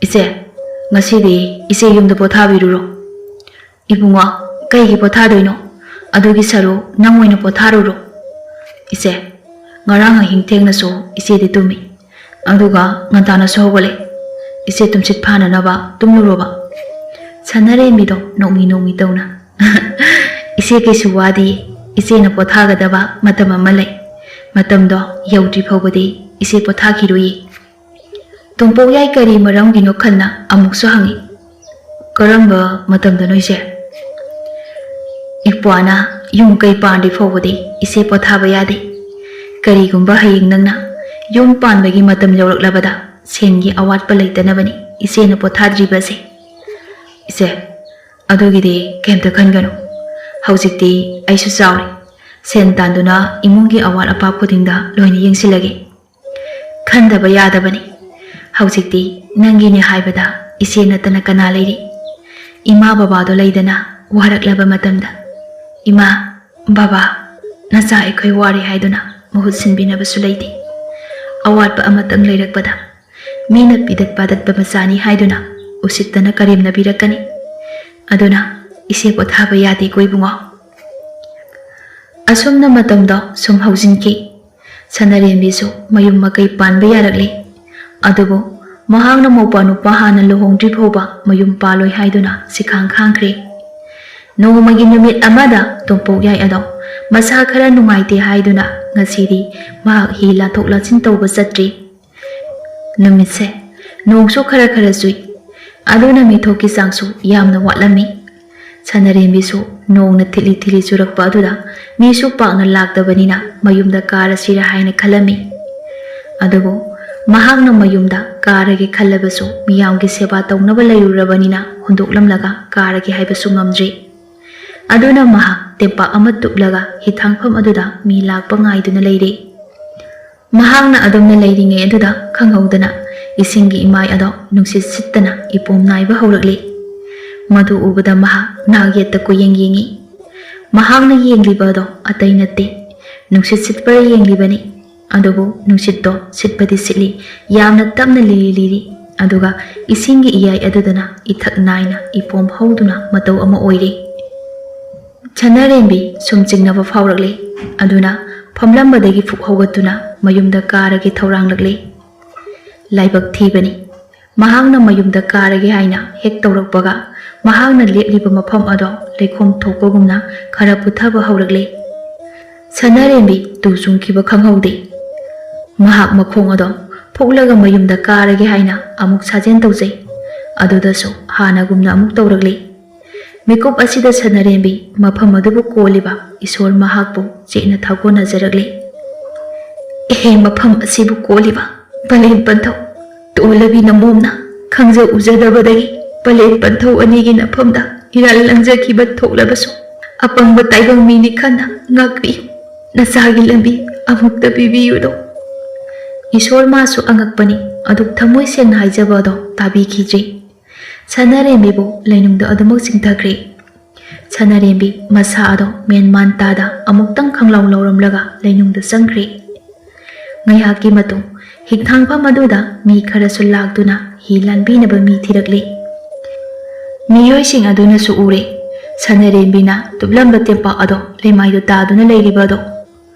"ꯏꯆꯦ, ꯉꯁꯤꯗꯤ ꯏꯆꯦ ꯌꯨꯝꯗ ꯄꯣꯊꯥꯕꯤꯔꯨꯔꯣ꯫" "ꯏꯕꯨꯡꯉꯣ, ꯀꯩꯒꯤ ꯄꯣꯊꯥꯗꯣꯏꯅꯣ? ꯑꯗꯨꯒꯤ ꯁꯔꯨꯛ ꯅꯪ ꯑꯣꯏꯅ ꯄꯣꯊꯥꯔꯨꯔꯣ꯫" "ꯏꯆꯦ, ꯉꯔꯥꯡ ꯑꯍꯤꯡ ꯊꯦꯡꯅꯁꯨ ꯏꯆꯦꯗꯤ ꯇꯨꯝꯃꯤ꯫ ꯑꯗꯨꯒ ꯉꯟꯇꯥꯅꯁꯨ ꯍꯧꯒꯠꯂꯦ꯫ ꯏꯆꯦ ꯇꯨꯝꯁꯤꯠ ꯐꯥꯅꯅꯕ ꯇꯨꯝꯂꯨꯔꯣꯕ꯫" ꯁꯅꯥꯔꯦꯝꯕꯤꯗꯣ ꯅꯣꯛꯃꯤ ꯅꯣꯛꯃꯤ ꯇꯧꯅ, "ꯏꯆꯦ ꯀꯩꯁꯨ ꯋꯥꯗꯤꯌꯦ꯫ ꯏꯆꯦꯅ ꯄꯣꯊꯥꯒꯗꯕ ꯃꯇꯝ ꯑꯃ ꯂꯩ꯫ ꯃꯇꯝꯗꯣ ꯌꯧꯗ꯭ꯔꯤ ꯐꯥꯎꯕꯗꯤ ꯏꯆꯦ ꯄꯣꯊꯥꯈꯤꯔꯣꯏꯌꯦ꯫" ꯇꯣꯝꯄꯣꯛ ꯌꯥꯏ ꯀꯔꯤ ꯃꯔꯝꯒꯤꯅꯣ ꯈꯟꯅ ꯑꯃꯨꯛꯁꯨ ꯍꯪꯉꯤ, "ꯀꯔꯝꯕ ꯃꯇꯝꯗꯅꯣ ꯏꯆꯦ?" "ꯏꯄ꯭ꯋꯥꯅ ꯌꯨꯝ ꯀꯩ ꯄꯥꯟꯗ꯭ꯔꯤ ꯐꯥꯎꯕꯗꯤ ꯏꯆꯦ ꯄꯣꯊꯥꯕ ꯌꯥꯗꯦ꯫ ꯀꯔꯤꯒꯨꯝꯕ ꯍꯌꯦꯡ ꯅꯪꯅ ꯌꯨꯝ ꯄꯥꯟꯕꯒꯤ ꯃꯇꯝ ꯌꯧꯔꯛꯂꯕꯗ ꯁꯦꯟꯒꯤ ꯑꯋꯥꯠꯄ ꯂꯩꯇꯅꯕꯅꯤ ꯏꯆꯦꯅ ꯄꯣꯊꯥꯗ꯭ꯔꯤꯕꯁꯦ꯫" "ꯏꯆꯦ, ꯑꯗꯨꯒꯤꯗꯤ ꯀꯩꯝꯇ ꯈꯟꯒꯅꯨ꯫ ꯍꯧꯖꯤꯛꯇꯤ ꯑꯩꯁꯨ ꯆꯥꯎꯔꯦ꯫ ꯁꯦꯟ ꯇꯥꯟꯗꯨꯅ ꯏꯃꯨꯡꯒꯤ ꯑꯋꯥꯠ ꯑꯄꯥ ꯈꯨꯗꯤꯡꯗ ꯂꯣꯏꯅ ꯌꯦꯡꯁꯤꯜꯂꯒꯦ꯫ ꯈꯟꯗꯕ ꯌꯥꯗꯕꯅꯤ꯫ ꯍꯧꯖꯤꯛꯇꯤ ꯅꯪꯒꯤꯅꯦ ꯍꯥꯏꯕꯗ ꯏꯆꯦ ꯅꯠꯇꯅ ꯀꯅꯥ ꯂꯩꯔꯤ? ꯏꯃꯥ ꯕꯕꯥꯗꯣ ꯂꯩꯗꯅ ꯋꯥꯔꯛꯂꯕ ꯃꯇꯝꯗ, 'ꯏꯃꯥ, ꯕꯕꯥ, ꯅꯆꯥ ꯑꯩꯈꯣꯏ ꯋꯥꯔꯦ' ꯍꯥꯏꯗꯨꯅ ꯃꯍꯨꯠ ꯁꯤꯟꯕꯤꯅꯕꯁꯨ ꯂꯩꯇꯦ꯫ ꯑꯋꯥꯠꯄ ꯑꯃꯇꯪ ꯂꯩꯔꯛꯄꯗ ꯃꯤꯅ ꯄꯤꯗꯠ ꯄꯥꯗꯠꯄ ꯃꯆꯥꯅꯤ ꯍꯥꯏꯗꯨꯅ ꯎꯁꯤꯠꯇꯅ ꯀꯔꯦꯝꯅꯕꯤꯔꯛꯀꯅꯤ꯫ ꯑꯗꯨꯅ ꯏꯆꯦ ꯄꯣꯊꯥꯕ ꯌꯥꯗꯦꯀꯣ ꯏꯕꯨꯡꯉꯣ꯫" ꯑꯁꯨꯝꯅ ꯃꯇꯝꯗꯣ ꯁꯨꯝ ꯍꯧꯖꯤꯟꯈꯤ꯫ ꯁꯅꯥꯔꯦꯝꯕꯤꯁꯨ ꯃꯌꯨꯝ ꯃꯀꯩ ꯄꯥꯟꯕ ꯌꯥꯔꯛꯂꯤ꯫ ꯑꯗꯨꯕꯨ ꯃꯍꯥꯛꯅ ꯃꯧꯄ꯭ꯋꯥ ꯅꯨꯄꯥ ꯍꯥꯟꯅ ꯂꯨꯍꯣꯡꯗ꯭ꯔꯤ ꯐꯥꯎꯕ ꯃꯌꯨꯝ ꯄꯥꯜꯂꯣꯏ ꯍꯥꯏꯗꯨꯅ ꯁꯤꯈꯥꯡ ꯈꯥꯡꯈ꯭ꯔꯦ꯫ ꯅꯣꯡꯃꯒꯤ ꯅꯨꯃꯤꯠ ꯑꯃꯗ ꯇꯣꯝꯄꯣꯛ ꯌꯥꯏ ꯑꯗꯣ ꯃꯁꯥ ꯈꯔ ꯅꯨꯡꯉꯥꯏꯇꯦ ꯍꯥꯏꯗꯨꯅ ꯉꯁꯤꯗꯤ ꯃꯍꯥꯛ ꯍꯤ ꯂꯥꯟꯊꯣꯛ ꯂꯥꯟꯁꯤꯟ ꯇꯧꯕ ꯆꯠꯇ꯭ꯔꯤ꯫ ꯅꯨꯃꯤꯠꯁꯦ ꯅꯣꯡꯁꯨ ꯈꯔ ꯈꯔ ꯆꯨꯏ꯫ ꯑꯗꯨꯅ ꯃꯤꯊꯣꯛꯀꯤ ꯆꯥꯡꯁꯨ ꯌꯥꯝꯅ ꯋꯥꯠꯂꯝꯃꯤ꯫ ꯁꯅꯔꯦꯝꯕꯤꯁꯨ ꯅꯣꯡꯅ ꯊꯤꯠꯂꯤ ꯊꯤꯠꯂꯤ ꯆꯨꯔꯛꯄ ꯑꯗꯨꯗ ꯃꯤꯁꯨ ꯄꯥꯛꯅ ꯂꯥꯛꯇꯕꯅꯤꯅ ꯃꯌꯨꯝꯗ ꯀꯥꯔꯁꯤꯔꯥ ꯍꯥꯏꯅ ꯈꯜꯂꯝꯃꯤ꯫ ꯑꯗꯨꯕꯨ ꯃꯍꯥꯛꯅ ꯃꯌꯨꯝꯗ ꯀꯥꯔꯒꯦ ꯈꯜꯂꯕꯁꯨ ꯃꯤꯌꯥꯝꯒꯤ ꯁꯦꯕꯥ ꯇꯧꯅꯕ ꯂꯩꯔꯨꯔꯕꯅꯤꯅ ꯍꯨꯟꯗꯣꯛꯂꯝꯂꯒ ꯀꯥꯔꯒꯦ ꯍꯥꯏꯕꯁꯨ ꯉꯝꯗ꯭ꯔꯤ꯫ ꯑꯗꯨꯅ ꯃꯍꯥꯛ ꯇꯦꯝꯄꯥꯛ ꯑꯃ ꯇꯨꯞꯂꯒ ꯍꯤꯊꯥꯡꯐꯝ ꯑꯗꯨꯗ ꯃꯤ ꯂꯥꯛꯄ ꯉꯥꯏꯗꯨꯅ ꯂꯩꯔꯦ꯫ ꯃꯍꯥꯛꯅ ꯑꯗꯨꯝꯅ ꯂꯩꯔꯤꯉꯩ ꯑꯗꯨꯗ ꯈꯪꯍꯧꯗꯅ ꯏꯁꯤꯡꯒꯤ ꯏꯃꯥꯏ ꯑꯗꯣ ꯅꯨꯡꯁꯤꯠ ꯁꯤꯠꯇꯅ ꯏꯄꯣꯝ ꯅꯥꯏꯕ ꯍꯧꯔꯛꯂꯤ꯫ ꯃꯗꯨ ꯎꯕꯗ ꯃꯍꯥꯛ ꯅꯥꯛ ꯌꯦꯠꯇ ꯀꯣꯏꯌꯦꯡ ꯌꯦꯡꯉꯤ꯫ ꯃꯍꯥꯛꯅ ꯌꯦꯡꯂꯤꯕ ꯑꯗꯣ ꯑꯇꯩ ꯅꯠꯇꯦ, ꯅꯨꯡꯁꯤꯠ ꯁꯤꯠꯄꯔ ꯌꯦꯡꯂꯤꯕꯅꯤ꯫ ꯑꯗꯨꯕꯨ ꯅꯨꯡꯁꯤꯠꯇꯣ ꯁꯤꯠꯄꯗꯤ ꯁꯤꯠꯂꯤ, ꯌꯥꯝꯅ ꯇꯞꯅ ꯂꯤꯔꯤ ꯂꯤꯔꯤ, ꯑꯗꯨꯒ ꯏꯁꯤꯡꯒꯤ ꯏꯌꯥꯏ ꯑꯗꯨꯗꯅ ꯏꯊꯛ ꯅꯥꯏꯅ ꯏꯄꯣꯝ ꯍꯧꯗꯨꯅ ꯃꯇꯧ ꯑꯃ ꯑꯣꯏꯔꯤ꯫ ꯁꯅꯥꯔꯦꯝꯕꯤ ꯁꯨꯝ ꯆꯤꯡꯅꯕ ꯐꯥꯎꯔꯛꯂꯦ꯫ ꯑꯗꯨꯅ ꯐꯝꯂꯝꯕꯗꯒꯤ ꯐꯨꯛ ꯍꯧꯒꯠꯇꯨꯅ ꯃꯌꯨꯝꯗ ꯀꯥꯔꯒꯦ ꯊꯧꯔꯥꯡꯂꯛꯂꯦ꯫ ꯂꯥꯏꯕꯛ ꯊꯤꯕꯅꯤ꯫ ꯃꯍꯥꯛꯅ ꯃꯌꯨꯝꯗ ꯀꯥꯔꯒꯦ ꯍꯥꯏꯅ ꯍꯦꯛ ꯇꯧꯔꯛꯄꯒ, ꯃꯍꯥꯛꯅ ꯂꯦꯞꯂꯤꯕ ꯃꯐꯝ ꯑꯗꯣ ꯂꯩꯈꯣꯝ ꯊꯣꯛꯄꯒꯨꯝꯅ ꯈꯔ ꯄꯨꯊꯕ ꯍꯧꯔꯛꯂꯦ꯫ ꯁꯅꯥꯔꯦꯝꯕꯤ ꯇꯨ ꯆꯨꯡꯈꯤꯕ ꯈꯪꯍꯧꯗꯦ꯫ ꯃꯍꯥꯛ ꯃꯈꯣꯡ ꯑꯗꯣ ꯐꯨꯛꯂꯒ ꯃꯌꯨꯝꯗ ꯀꯥꯔꯒꯦ ꯍꯥꯏꯅ ꯑꯃꯨꯛ ꯁꯥꯖꯦꯜ ꯇꯧꯖꯩ꯫ ꯑꯗꯨꯗꯁꯨ ꯍꯥꯟꯅꯒꯨꯝꯅ ꯑꯃꯨꯛ ꯇꯧꯔꯛꯂꯦ꯫ ꯃꯤꯀꯨꯞ ꯑꯁꯤꯗ ꯁꯅꯥꯔꯦꯝꯕꯤ ꯃꯐꯝ ꯑꯗꯨꯕꯨ ꯀꯣꯜꯂꯤꯕ ꯏꯁꯣꯔ ꯃꯍꯥꯛꯄꯨ ꯆꯦꯠꯅ ꯊꯥꯒꯣꯟꯅꯖꯔꯛꯂꯦ꯫ "ꯑꯦꯍꯦ, ꯃꯐꯝ ꯑꯁꯤꯕꯨ ꯀꯣꯜꯂꯤꯕ ꯄꯂꯦꯟ ꯄꯟꯊꯧ, ꯇꯣꯜꯂꯕꯤ ꯅꯃꯣꯝꯅ ꯈꯪꯖ ꯎꯖꯗꯕꯗꯒꯤ ꯄꯂꯦꯟ ꯄꯟꯊꯧ ꯑꯅꯤꯒꯤ ꯅꯐꯝꯗ ꯏꯔꯥꯜ ꯂꯪꯖꯈꯤꯕ ꯊꯣꯛꯂꯕꯁꯨ, ꯑꯄꯪꯕ ꯇꯥꯏꯕꯪ ꯃꯤꯅꯤ ꯈꯟꯅ ꯉꯥꯛꯄꯤꯌꯨ꯫ ꯅꯆꯥꯒꯤ ꯂꯝꯕꯤ ꯑꯃꯨꯛꯇ ꯄꯤꯕꯤꯌꯨꯗꯣ꯫" ꯏꯁꯣꯔ ꯃꯥꯁꯨ ꯑꯉꯛꯄꯅꯤ, ꯑꯗꯨꯛ ꯊꯃꯣꯏ ꯁꯦꯡꯅ ꯍꯥꯏꯖꯕ ꯑꯗꯣ ꯇꯥꯕꯤꯈꯤꯗ꯭ꯔꯤ꯫ ꯁꯅꯥꯔꯦꯝꯕꯤꯕꯨ ꯂꯩꯅꯨꯡꯗ ꯑꯗꯨꯃꯛ ꯆꯤꯡꯊꯈ꯭ꯔꯦ꯫ ꯁꯅꯥꯔꯦꯝꯕꯤ ꯃꯁꯥ ꯑꯗꯣ ꯃꯦꯟ ꯃꯥꯟ ꯇꯥꯗ ꯑꯃꯨꯛꯇꯪ ꯈꯪꯂꯥꯎ ꯂꯥꯎꯔꯝꯂꯒ ꯂꯩꯅꯨꯡꯗ ꯆꯪꯈ꯭ꯔꯦ꯫ ꯉꯥꯏꯍꯥꯛꯀꯤ ꯃꯇꯨꯡ ꯍꯤꯊꯥꯡꯐꯝ ꯑꯗꯨꯗ ꯃꯤ ꯈꯔꯁꯨ ꯂꯥꯛꯇꯨꯅ ꯍꯤ ꯂꯥꯟꯕꯤꯅꯕ ꯃꯤ ꯊꯤꯔꯛꯂꯤ꯫ ꯃꯤꯑꯣꯏꯁꯤꯡ ꯑꯗꯨꯅꯁꯨ ꯎꯔꯦ, ꯁꯅꯥꯔꯦꯝꯕꯤꯅ ꯇꯨꯞꯂꯝꯕ ꯇꯦꯝꯄꯥꯛ ꯑꯗꯣ ꯂꯩꯃꯥꯏꯗ ꯇꯥꯗꯨꯅ ꯂꯩꯔꯤꯕ ꯑꯗꯣ꯫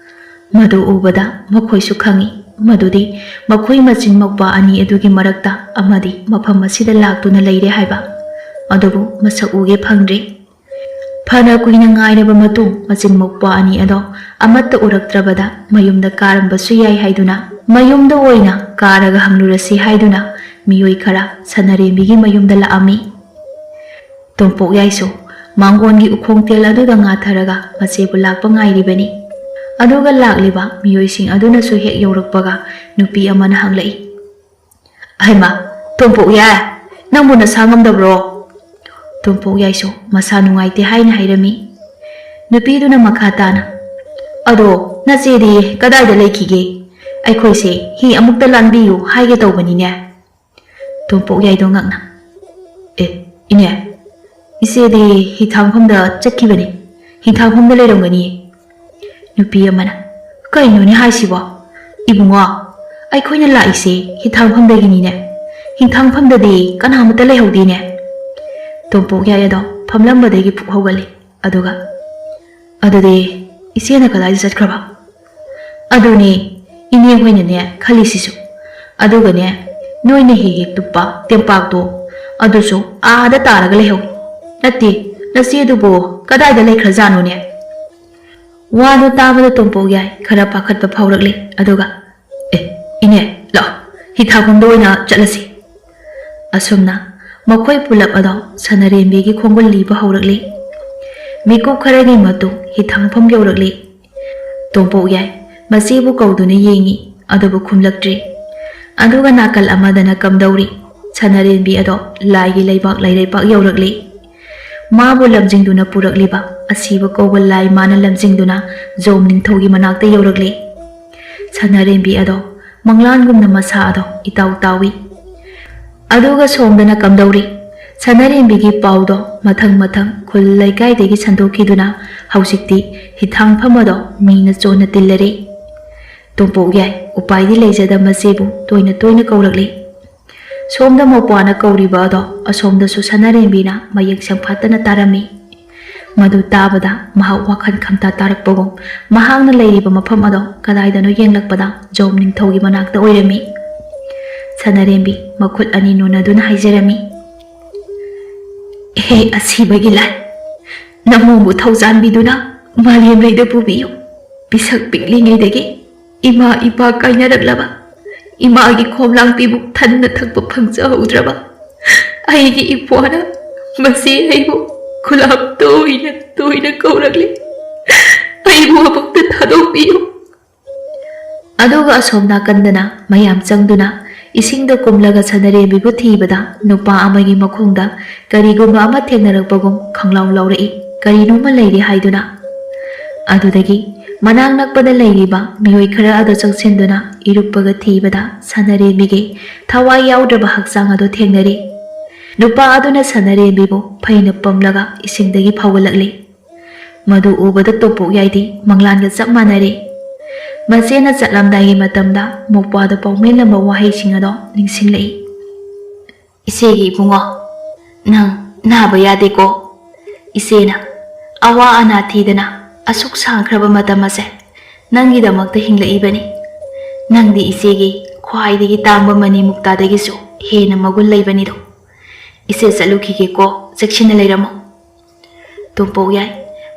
ꯃꯗꯨ ꯎꯕꯗ ꯃꯈꯣꯏꯁꯨ ꯈꯪꯏ ꯃꯗꯨꯗꯤ ꯃꯈꯣꯏ ꯃꯆꯤꯟ ꯃꯧꯄ꯭ꯋꯥ ꯑꯅꯤ ꯑꯗꯨꯒꯤ ꯃꯔꯛꯇ ꯑꯃꯗꯤ ꯃꯐꯝ ꯑꯁꯤꯗ ꯂꯥꯛꯇꯨꯅ ꯂꯩꯔꯦ ꯍꯥꯏꯕ꯫ ꯑꯗꯨꯕꯨ ꯃꯁꯛ ꯎꯒꯦ ꯐꯪꯗ꯭ꯔꯦ꯫ ꯐꯅ ꯀꯨꯏꯅ ꯉꯥꯏꯔꯕ ꯃꯇꯨꯡ ꯃꯆꯤꯟ ꯃꯧꯄ꯭ꯋꯥ ꯑꯅꯤ ꯑꯗꯣ ꯑꯃꯠꯇ ꯎꯔꯛꯇ꯭ꯔꯕꯗ ꯃꯌꯨꯝꯗ ꯀꯥꯔꯝꯕꯁꯨ ꯌꯥꯏ ꯍꯥꯏꯗꯨꯅ ꯃꯌꯨꯝꯗ ꯑꯣꯏꯅ ꯀꯥꯔꯒ ꯍꯪꯂꯨꯔꯁꯤ ꯍꯥꯏꯗꯨꯅ ꯃꯤꯑꯣꯏ ꯈꯔ ꯁꯅꯥꯔꯦꯝꯕꯤꯒꯤ ꯃꯌꯨꯝꯗ ꯂꯥꯛꯑꯝꯃꯤ꯫ ꯇꯣꯝꯄꯣꯛ ꯌꯥꯏꯁꯨ ꯃꯥꯡꯒꯣꯟꯒꯤ ꯎꯈꯣꯡ ꯇꯦꯜ ꯑꯗꯨꯗ ꯉꯥꯊꯔꯒ ꯃꯆꯦꯕꯨ ꯂꯥꯛꯄ ꯉꯥꯏꯔꯤꯕꯅꯤ꯫ ꯑꯗꯨꯒ ꯂꯥꯛꯂꯤꯕ ꯃꯤꯑꯣꯏꯁꯤꯡ ꯑꯗꯨꯅꯁꯨ ꯍꯦꯛ ꯌꯧꯔꯛꯄꯒ ꯅꯨꯄꯤ ꯑꯃꯅ ꯍꯪꯂꯛꯏ, "ꯍꯩꯃꯥ, ꯇꯣꯝꯄꯣꯛ ꯌꯥꯏ, ꯅꯪꯕꯨ ꯅꯁꯥ ꯉꯝꯗꯕ꯭ꯔꯣ?" ꯇꯣꯝꯄꯣꯛ ꯌꯥꯏꯁꯨ ꯃꯁꯥ ꯅꯨꯡꯉꯥꯏꯇꯦ ꯍꯥꯏꯅ ꯍꯥꯏꯔꯝꯃꯤ꯫ ꯅꯨꯄꯤꯗꯨꯅ ꯃꯈꯥ ꯇꯥꯅ, "ꯑꯗꯣ ꯅꯆꯦꯗꯤ ꯀꯗꯥꯏꯗ ꯂꯩꯈꯤꯒꯦ? ꯑꯩꯈꯣꯏꯁꯦ ꯍꯤ ꯑꯃꯨꯛꯇ ꯂꯥꯟꯕꯤꯌꯨ ꯍꯥꯏꯒꯦ ꯇꯧꯕꯅꯤꯅꯦ꯫" ꯇꯣꯝꯄꯣꯛ ꯌꯥꯏꯗꯣ ꯉꯛꯅ, "ꯑꯦ, ꯏꯅꯦ, ꯏꯆꯦꯗꯤ ꯍꯤꯊꯥꯡꯐꯝꯗ ꯆꯠꯈꯤꯕꯅꯤ, ꯍꯤꯊꯥꯡꯐꯝꯗ ꯂꯩꯔꯝꯒꯅꯤ꯫" ꯅꯨꯄꯤ ꯑꯃꯅ, "ꯀꯩꯅꯣꯅꯦ ꯍꯥꯏꯁꯤꯕꯣ? ꯏꯕꯨꯡꯉꯣ, ꯑꯩꯈꯣꯏꯅ ꯂꯥꯛꯏꯁꯦ ꯍꯤꯊꯥꯡꯐꯝꯗꯒꯤꯅꯤꯅꯦ꯫ ꯍꯤꯊꯥꯡꯐꯝꯗꯗꯤ ꯀꯅꯥꯃꯠꯇ ꯂꯩꯍꯧꯗꯦꯅꯦ꯫" ꯇꯣꯝꯄꯣꯛ ꯌꯥꯏ ꯑꯗꯣ ꯐꯝꯂꯝꯕꯗꯒꯤ ꯐꯨꯛ ꯍꯧꯒꯠꯂꯤ꯫ ꯑꯗꯨꯒ, "ꯑꯗꯨꯗꯤ ꯏꯆꯦꯅ ꯀꯗꯥꯏꯗ ꯆꯠꯈ꯭ꯔꯕ?" "ꯑꯗꯨꯅꯦ, ꯏꯅꯦ ꯍꯣꯏꯅꯅꯦ ꯈꯜꯂꯤꯁꯤꯁꯨ꯫ ꯑꯗꯨꯒꯅꯦ, ꯅꯣꯏꯅ ꯍꯦꯛ ꯍꯦꯛ ꯇꯨꯞꯄ ꯇꯦꯝꯄꯥꯛꯇꯣ, ꯑꯗꯨꯁꯨ ꯑꯥꯗ ꯇꯥꯔꯒ ꯂꯩꯍꯧꯏ꯫ ꯅꯠꯇꯦ, ꯅꯆꯦꯗꯨꯕꯨ ꯀꯗꯥꯏꯗ ꯂꯩꯈ꯭ꯔꯖꯥꯠꯅꯣꯅꯦ?" ꯋꯥꯗꯨ ꯇꯥꯕꯗ ꯇꯣꯝꯄꯣꯛ ꯌꯥꯏ ꯈꯔ ꯄꯥꯈꯠꯄ ꯐꯥꯎꯔꯛꯂꯦ꯫ ꯑꯗꯨꯒ, "ꯑꯦ, ꯏꯅꯦ, ꯂꯥꯛꯑꯣ, ꯍꯤꯊꯥꯡꯐꯝꯗ ꯑꯣꯏꯅ ꯆꯠꯂꯁꯤ꯫" ꯑꯁꯨꯝꯅ ꯃꯈꯣꯏ ꯄꯨꯂꯞ ꯑꯗꯣ ꯁꯅꯥꯔꯦꯝꯕꯤꯒꯤ ꯈꯣꯡꯒꯨꯜ ꯂꯤꯕ ꯍꯧꯔꯛꯂꯤ꯫ ꯃꯤꯀꯨꯞ ꯈꯔꯒꯤ ꯃꯇꯨꯡ ꯍꯤꯊꯥꯡꯐꯝ ꯌꯧꯔꯛꯂꯤ꯫ ꯇꯣꯝꯄꯣꯛ ꯌꯥꯏ ꯃꯆꯦꯕꯨ ꯀꯧꯗꯨꯅ ꯌꯦꯡꯉꯤ, ꯑꯗꯨꯕꯨ ꯈꯨꯝꯂꯛꯇ꯭ꯔꯤ꯫ ꯑꯗꯨꯒ ꯅꯥꯀꯜ ꯑꯃꯗꯅ ꯀꯝꯗꯧꯔꯤ? ꯁꯅꯥꯔꯦꯝꯕꯤ ꯑꯗꯣ ꯂꯥꯏꯒꯤ ꯂꯩꯕꯥꯛ ꯂꯩꯔꯩꯄꯥꯛ ꯌꯧꯔꯛꯂꯤ꯫ ꯃꯥꯕꯨ ꯂꯝꯖꯤꯡꯗꯨꯅ ꯄꯨꯔꯛꯂꯤꯕ ꯑꯁꯤꯕ ꯀꯧꯕ ꯂꯥꯏ ꯃꯥꯅ ꯂꯝꯖꯤꯡꯗꯨꯅ ꯖꯣꯝ ꯅꯤꯡꯊꯧꯒꯤ ꯃꯅꯥꯛꯇ ꯌꯧꯔꯛꯂꯤ꯫ ꯁꯅꯥꯔꯦꯝꯕꯤ ꯑꯗꯣ ꯃꯪꯂꯥꯟꯒꯨꯝꯅ ꯃꯁꯥ ꯑꯗꯣ ꯏꯇꯥꯎ ꯇꯥꯎꯏ꯫ ꯑꯗꯨꯒ ꯁꯣꯝꯗꯅ ꯀꯝꯗꯧꯔꯤ? ꯁꯅꯥꯔꯦꯝꯕꯤꯒꯤ ꯄꯥꯎꯗꯣ ꯃꯊꯪ ꯃꯊꯪ ꯈꯨꯜ ꯂꯩꯀꯥꯏꯗꯒꯤ ꯁꯟꯗꯣꯛꯈꯤꯗꯨꯅ ꯍꯧꯖꯤꯛꯇꯤ ꯍꯤꯊꯥꯡꯐꯝ ꯑꯗꯣ ꯃꯤꯅ ꯆꯣꯟꯅ ꯇꯤꯜꯂꯔꯦ꯫ ꯇꯣꯝꯄꯣꯛ ꯌꯥꯏ ꯎꯄꯥꯏꯗꯤ ꯂꯩꯖꯗ ꯃꯆꯦꯕꯨ ꯇꯣꯏꯅ ꯇꯣꯏꯅ ꯀꯧꯔꯛꯂꯤ꯫ ꯁꯣꯝꯗ ꯃꯧꯄ꯭ꯋꯥꯅ ꯀꯧꯔꯤꯕ ꯑꯗꯣ ꯑꯁꯣꯝꯗꯁꯨ ꯁꯅꯥꯔꯦꯝꯕꯤꯅ ꯃꯌꯦꯛ ꯁꯦꯡꯐꯥꯠꯇꯅ ꯇꯥꯔꯝꯃꯤ꯫ ꯃꯗꯨ ꯇꯥꯕꯗ ꯃꯍꯥꯛ ꯋꯥꯈꯜ ꯈꯪꯇꯥ ꯇꯥꯔꯛꯄꯒꯨꯝ ꯃꯍꯥꯛꯅ ꯂꯩꯔꯤꯕ ꯃꯐꯝ ꯑꯗꯣ ꯀꯗꯥꯏꯗꯅꯣ ꯌꯦꯡꯂꯛꯄꯗ ꯖꯣꯝ ꯅꯤꯡꯊꯧꯒꯤ ꯃꯅꯥꯛꯇ ꯑꯣꯏꯔꯝꯃꯤ꯫ ꯁꯅꯥꯔꯦꯝꯕꯤ ꯃꯈꯨꯠ ꯑꯅꯤ ꯅꯣꯟꯅꯗꯨꯅ ꯍꯥꯏꯖꯔꯝꯃꯤ, "ꯍꯦ ꯑꯁꯤꯕꯒꯤ ꯂꯥꯏ, ꯅꯃꯣꯕꯨ ꯊꯧꯖꯥꯟꯕꯤꯗꯨꯅ ꯃꯥꯂꯦꯝ ꯂꯩꯗ ꯄꯨꯕꯤꯌꯨ꯫ ꯄꯤꯁꯛ ꯄꯤꯛꯂꯤꯉꯩꯗꯒꯤ ꯏꯃꯥ ꯏꯄꯥ ꯀꯥꯏꯅꯔꯛꯂꯕ, ꯏꯃꯥꯒꯤ ꯈꯣꯝꯂꯥꯡꯕꯤꯕꯨ ꯊꯟꯅ ꯊꯛꯄ ꯐꯪꯖꯍꯧꯗ꯭ꯔꯕ ꯑꯩꯒꯤ ꯏꯄ꯭ꯋꯥꯅ ꯃꯁꯤ ꯑꯩꯕꯨ ꯈꯨꯂꯥꯛ ꯇꯣꯏꯅ ꯇꯣꯏꯅ ꯀꯧꯔꯛꯂꯤ꯫ ꯑꯩꯕꯨ ꯑꯃꯨꯛꯇ ꯊꯥꯗꯣꯛꯄꯤꯌꯨ꯫ ꯑꯗꯨꯒ ꯑꯁꯣꯝ ꯅꯥꯀꯟꯗꯅ ꯃꯌꯥꯝ ꯆꯪꯗꯨꯅ ꯏꯁꯤꯡꯗ ꯀꯨꯝꯂꯒ ꯁꯅꯔꯦꯝꯕꯤꯕꯨ ꯊꯤꯕꯗ ꯅꯨꯄꯥ ꯑꯃꯒꯤ ꯃꯈꯣꯡꯗ ꯀꯔꯤꯒꯨꯝꯕ ꯑꯃ ꯊꯦꯡꯅꯔꯛꯄꯒꯨꯝ ꯈꯪꯂꯥꯎ ꯂꯥꯎꯔꯛꯏ, ꯀꯔꯤꯅꯣꯃ ꯂꯩꯔꯦ ꯍꯥꯏꯗꯨꯅ꯫ ꯑꯗꯨꯗꯒꯤ ꯃꯅꯥꯛ ꯅꯛꯄꯗ ꯂꯩꯔꯤꯕ ꯃꯤꯑꯣꯏ ꯈꯔ ꯑꯗꯨ ꯆꯪꯁꯤꯟꯗꯨꯅ ꯏꯔꯨꯞꯄꯒ ꯊꯤꯕꯗ ꯁꯅꯔꯦꯝꯕꯤꯒꯤ ꯊꯋꯥꯏ ꯌꯥꯎꯗ꯭ꯔꯕ ꯍꯛꯆꯥꯡ ꯑꯗꯨ ꯊꯦꯡꯅꯔꯤ꯫ ꯅꯨꯄꯥ ꯑꯗꯨꯅ ꯁꯅꯔꯦꯝꯕꯤꯕꯨ ꯐꯩꯅ ꯄꯝꯂꯒ ꯏꯁꯤꯡꯗꯒꯤ ꯐꯥꯎꯒꯠꯂꯛꯂꯤ꯫ ꯃꯗꯨ ꯎꯕꯗ ꯇꯣꯝꯄꯣꯛ ꯌꯥꯏꯗꯤ ꯃꯪꯂꯥꯟꯒ ꯆꯞ ꯃꯥꯟꯅꯔꯦ꯫ ꯃꯆꯦꯅ ꯆꯠꯂꯝꯗꯥꯏꯒꯤ ꯃꯇꯝꯗ ꯃꯧꯄ꯭ꯋꯥꯗ ꯄꯥꯎꯃꯦꯜꯂꯝꯕ ꯋꯥꯍꯩꯁꯤꯡ ꯑꯗꯣ ꯅꯤꯡꯁꯤꯡꯂꯛꯏ꯫ "ꯏꯆꯦꯒꯤ ꯏꯕꯨꯡꯉꯣ, ꯅꯪ ꯅꯥꯕ ꯌꯥꯗꯦꯀꯣ꯫ ꯏꯆꯦꯅ ꯑꯋꯥ ꯑꯅꯥ ꯊꯤꯗꯅ ꯑꯁꯨꯛ ꯁꯥꯡꯈ꯭ꯔꯕ ꯃꯇꯝ ꯑꯁꯦ ꯅꯪꯒꯤꯗꯃꯛꯇ ꯍꯤꯡꯂꯛꯏꯕꯅꯤ꯫ ꯅꯪꯗꯤ ꯏꯆꯦꯒꯤ ꯈ꯭ꯋꯥꯏꯗꯒꯤ ꯇꯥꯡꯕ ꯃꯅꯤ ꯃꯨꯛꯇꯥꯗꯒꯤꯁꯨ ꯍꯦꯟꯅ ꯃꯒꯨꯟ ꯂꯩꯕꯅꯤꯗꯣ꯫ ꯏꯆꯦ ꯆꯠꯂꯨꯈꯤꯒꯦꯀꯣ, ꯆꯦꯛꯁꯤꯟꯅ ꯂꯩꯔꯝꯃꯨ꯫" ꯇꯣꯝꯄꯣꯛ ꯌꯥꯏ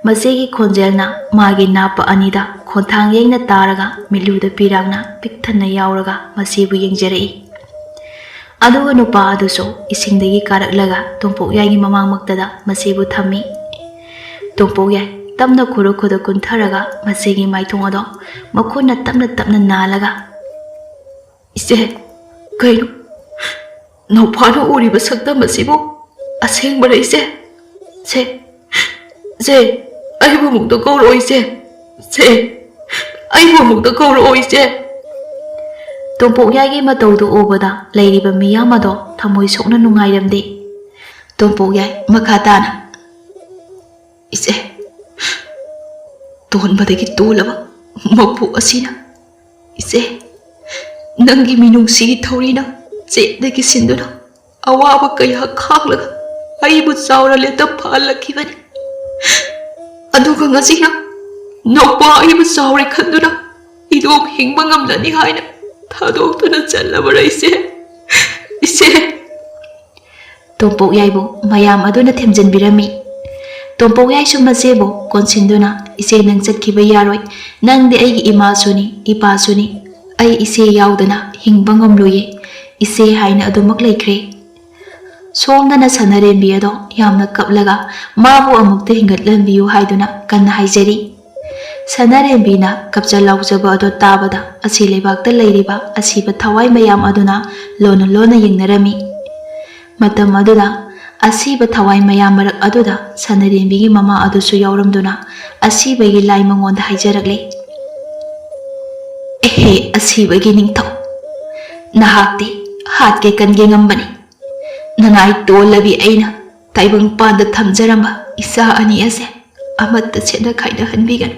ꯃꯆꯦꯒꯤ ꯈꯣꯟꯖꯦꯜꯅ ꯃꯥꯒꯤ ꯅꯥꯄ ꯑꯅꯤꯗ ꯈꯣꯟꯊꯥꯡ ꯌꯩꯅ ꯇꯥꯔꯒ ꯃꯤꯠꯂꯨꯗ ꯄꯤꯔꯥꯡꯅ ꯄꯤꯛ ꯊꯟꯅ ꯌꯥꯎꯔꯒ ꯃꯆꯦꯕꯨ ꯌꯦꯡꯖꯔꯛꯏ꯫ ꯑꯗꯨꯒ ꯅꯨꯄꯥ ꯑꯗꯨꯁꯨ ꯏꯁꯤꯡꯗꯒꯤ ꯀꯥꯔꯛꯂꯒ ꯇꯣꯝꯄꯣꯛ ꯌꯥꯏꯒꯤ ꯃꯃꯥꯡꯃꯛꯇꯗ ꯃꯆꯦꯕꯨ ꯊꯝꯃꯤ꯫ ꯇꯣꯝꯄꯣꯛ ꯌꯥꯏ ꯇꯞꯅ ꯈꯨꯔꯨ ꯈꯨꯗ ꯀꯨꯟꯊꯔꯒ ꯃꯆꯦꯒꯤ ꯃꯥꯏꯊꯣꯡ ꯑꯗꯣ ꯃꯈꯨꯠꯅ ꯇꯞꯅ ꯇꯞꯅ ꯅꯥꯜꯂꯒ, "ꯏꯆꯦ, ꯀꯩꯅꯣ? ꯅꯧꯄꯥꯅ ꯎꯔꯤꯕ ꯁꯛꯇꯝ ꯑꯁꯤꯕꯨ ꯑꯁꯦꯡꯕꯔ ꯏꯆꯦ? ꯁꯦ, ꯁꯦ, ꯑꯩꯕꯨ ꯑꯃꯨꯛꯇ ꯀꯧꯔꯛꯑꯣ ꯏꯆꯦ꯫ ꯁꯦ, ꯑꯩꯕꯨ ꯑꯃꯨꯛꯇ ꯀꯧꯔꯛꯑꯣ ꯏꯆꯦ꯫" ꯇꯣꯝꯄꯣꯛ ꯌꯥꯏꯒꯤ ꯃꯇꯧꯗꯨ ꯎꯕꯗ ꯂꯩꯔꯤꯕ ꯃꯤꯌꯥꯝ ꯑꯗꯣ ꯊꯃꯣꯏ ꯁꯣꯛꯅ ꯅꯨꯡꯉꯥꯏꯔꯝꯗꯦ꯫ ꯇꯣꯝꯄꯣꯛ ꯌꯥꯏ ꯃꯈꯥ ꯇꯥꯅ, "ꯏꯆꯦ, ꯇꯣꯟꯕꯗꯒꯤ ꯇꯣꯜꯂꯕ ꯃꯄꯣꯛ ꯑꯁꯤꯅ, ꯏꯆꯦ, ꯅꯪꯒꯤ ꯃꯤꯅꯨꯡꯁꯤꯒꯤ ꯊꯧꯔꯤꯅ ꯆꯦꯠꯅ ꯀꯤꯁꯤꯟꯗꯨꯅ ꯑꯋꯥꯕ ꯀꯌꯥ ꯈꯥꯡꯂꯒ ꯑꯩꯕꯨ ꯆꯥꯎꯔ ꯂꯦꯇ ꯐꯍꯜꯂꯛꯈꯤꯕꯅꯤ꯫ ꯑꯗꯨꯒ ꯉꯁꯤꯅ ꯅꯧꯄꯥ ꯑꯩꯕꯨ ꯆꯥꯎꯔꯦ ꯈꯟꯗꯨꯅ ꯏꯗꯣꯝ ꯍꯤꯡꯕ ꯉꯝꯂꯅꯤ ꯍꯥꯏꯅ ꯊꯥꯗꯣꯛꯇꯨꯅ ꯆꯠꯂꯕꯔꯥ ꯏꯆꯦ? ꯏꯆꯦ!" ꯇꯣꯝꯄꯣꯛ ꯌꯥꯏꯕꯨ ꯃꯌꯥꯝ ꯑꯗꯨꯅ ꯊꯦꯝꯖꯤꯟꯕꯤꯔꯝꯃꯤ꯫ ꯇꯣꯝꯄꯣꯛ ꯌꯥꯏꯁꯨ ꯃꯆꯦꯕꯨ ꯀꯣꯟꯁꯤꯟꯗꯨꯅ, "ꯏꯆꯦ, ꯅꯪ ꯆꯠꯈꯤꯕ ꯌꯥꯔꯣꯏ꯫ ꯅꯪꯗꯤ ꯑꯩꯒꯤ ꯏꯃꯥꯁꯨꯅꯤ, ꯏꯄꯥꯁꯨꯅꯤ꯫ ꯑꯩ ꯏꯆꯦ ꯌꯥꯎꯗꯅ ꯍꯤꯡꯕ ꯉꯝꯂꯣꯏꯌꯦ꯫ ꯏꯆꯦ ꯍꯥꯏꯅ ꯑꯗꯨꯃꯛ ꯂꯩꯈ꯭ꯔꯦ"꯫ ꯁꯣꯝꯗꯅ ꯁꯅꯥꯔꯦꯝꯕꯤ ꯑꯗꯣ ꯌꯥꯝꯅ ꯀꯞꯂꯒ ꯃꯥꯕꯨ ꯑꯃꯨꯛꯇ ꯍꯤꯡꯒꯠꯍꯟꯕꯤꯌꯨ ꯍꯥꯏꯗꯨꯅ ꯀꯟꯅ ꯍꯥꯏꯖꯔꯤ꯫ ꯁꯅꯥꯔꯦꯝꯕꯤꯅ ꯀꯞꯆ ꯂꯥꯎꯖꯕ ꯑꯗꯣ ꯇꯥꯕꯗ ꯑꯁꯤ ꯂꯩꯕꯥꯛꯇ ꯂꯩꯔꯤꯕ ꯑꯁꯤꯕ ꯊꯋꯥꯏ ꯃꯌꯥꯝ ꯑꯗꯨꯅ ꯂꯣꯟꯅ ꯂꯣꯟꯅ ꯌꯦꯡꯅꯔꯝꯃꯤ꯫ ꯃꯇꯝ ꯑꯗꯨꯗ ꯑꯁꯤꯕ ꯊꯋꯥꯏ ꯃꯌꯥꯝ ꯃꯔꯛ ꯑꯗꯨꯗ ꯁꯅꯥꯔꯦꯝꯕꯤꯒꯤ ꯃꯃꯥ ꯑꯗꯨꯁꯨ ꯌꯥꯎꯔꯝꯗꯨꯅ ꯑꯁꯤꯕꯒꯤ ꯂꯥꯏ ꯃꯉꯣꯟꯗ ꯍꯥꯏꯖꯔꯛꯂꯤ, "ꯑꯦꯍꯦ, ꯑꯁꯤꯕꯒꯤ ꯅꯤꯡꯊꯧ, ꯅꯍꯥꯛꯇꯤ ꯍꯥꯠꯀꯦ ꯀꯟꯒꯦ ꯉꯝꯕꯅꯤ꯫ ꯅꯅꯥꯏ ꯇꯣꯜꯂꯕꯤ ꯑꯩꯅ ꯇꯥꯏꯕꯪꯄꯥꯟꯗ ꯊꯝꯖꯔꯝꯕ ꯏꯆꯥ ꯑꯅꯤ ꯑꯁꯦ ꯑꯃꯠꯇ ꯁꯦꯠꯅ ꯈꯥꯏꯅꯍꯟꯕꯤꯒꯅꯨ"꯫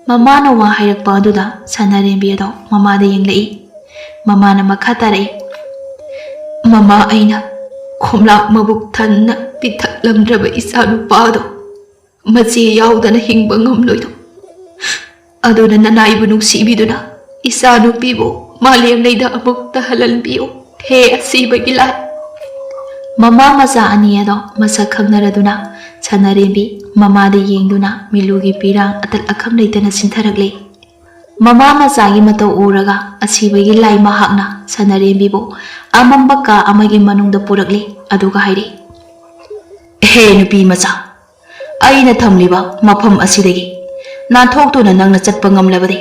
ꯃꯃꯥꯅ ꯋꯥ ꯍꯥꯏꯔꯛꯄ ꯑꯗꯨꯗ ꯁꯅꯥꯔꯦꯝꯕꯤ ꯑꯗꯣ ꯃꯃꯥꯗ ꯌꯦꯡꯂꯛꯏ꯫ ꯃꯃꯥꯅ ꯃꯈꯥ ꯇꯥꯔꯛꯏ, "ꯃꯃꯥ, ꯑꯩꯅ ꯈꯣꯝꯂꯥꯛ ꯃꯕꯨꯛ ꯊꯟꯅ ꯄꯤꯊꯛꯂꯝꯗ꯭ꯔꯕ ꯏꯆꯥꯅꯨꯄꯥꯗꯣ ꯃꯆꯦ ꯌꯥꯎꯗꯅ ꯍꯤꯡꯕ ꯉꯝꯂꯣꯏꯗꯣ꯫ ꯑꯗꯨꯅ ꯅꯅꯥꯏꯕꯨ ꯅꯨꯡꯁꯤꯕꯤꯗꯨꯅ ꯏꯆꯥꯅꯨꯄꯤꯕꯨ ꯃꯥꯂꯦꯝ ꯂꯩꯗ ꯑꯃꯨꯛꯇ ꯍꯜꯍꯟꯕꯤꯌꯨ, ꯍꯦ ꯑꯁꯤꯕꯒꯤ ꯂꯥꯏ"꯫ ꯃꯃꯥ ꯃꯆꯥ ꯑꯅꯤ ꯑꯗꯣ ꯃꯁꯛ ꯈꯪꯅꯔꯗꯨꯅ ꯁꯅꯥꯔꯦꯝꯕꯤ ꯃꯃꯥꯗ ꯌꯦꯡꯗꯨꯅ ꯃꯤꯂꯨꯒꯤ ꯄꯤꯔꯥꯡ ꯑꯇꯠ ꯑꯈꯝ ꯂꯩꯇꯅ ꯁꯤꯟꯊꯔꯛꯂꯤ꯫ ꯃꯃꯥ ꯃꯆꯥꯒꯤ ꯃꯇꯧ ꯎꯔꯒ ꯑꯁꯤꯕꯒꯤ ꯂꯥꯏ ꯃꯍꯥꯛꯅ ꯁꯅꯥꯔꯦꯝꯕꯤꯕꯨ ꯑꯃꯝꯕ ꯀꯥ ꯑꯃꯒꯤ ꯃꯅꯨꯡꯗ ꯄꯨꯔꯛꯂꯤ꯫ ꯑꯗꯨꯒ ꯍꯥꯏꯔꯛꯏ, "ꯍꯦ ꯅꯨꯄꯤ ꯃꯆꯥ, ꯑꯩꯅ ꯊꯝꯂꯤꯕ ꯃꯐꯝ ꯑꯁꯤꯗꯒꯤ ꯅꯥꯟꯊꯣꯛꯇꯨꯅ ꯅꯪꯅ ꯆꯠꯄ ꯉꯝꯂꯕꯗꯤ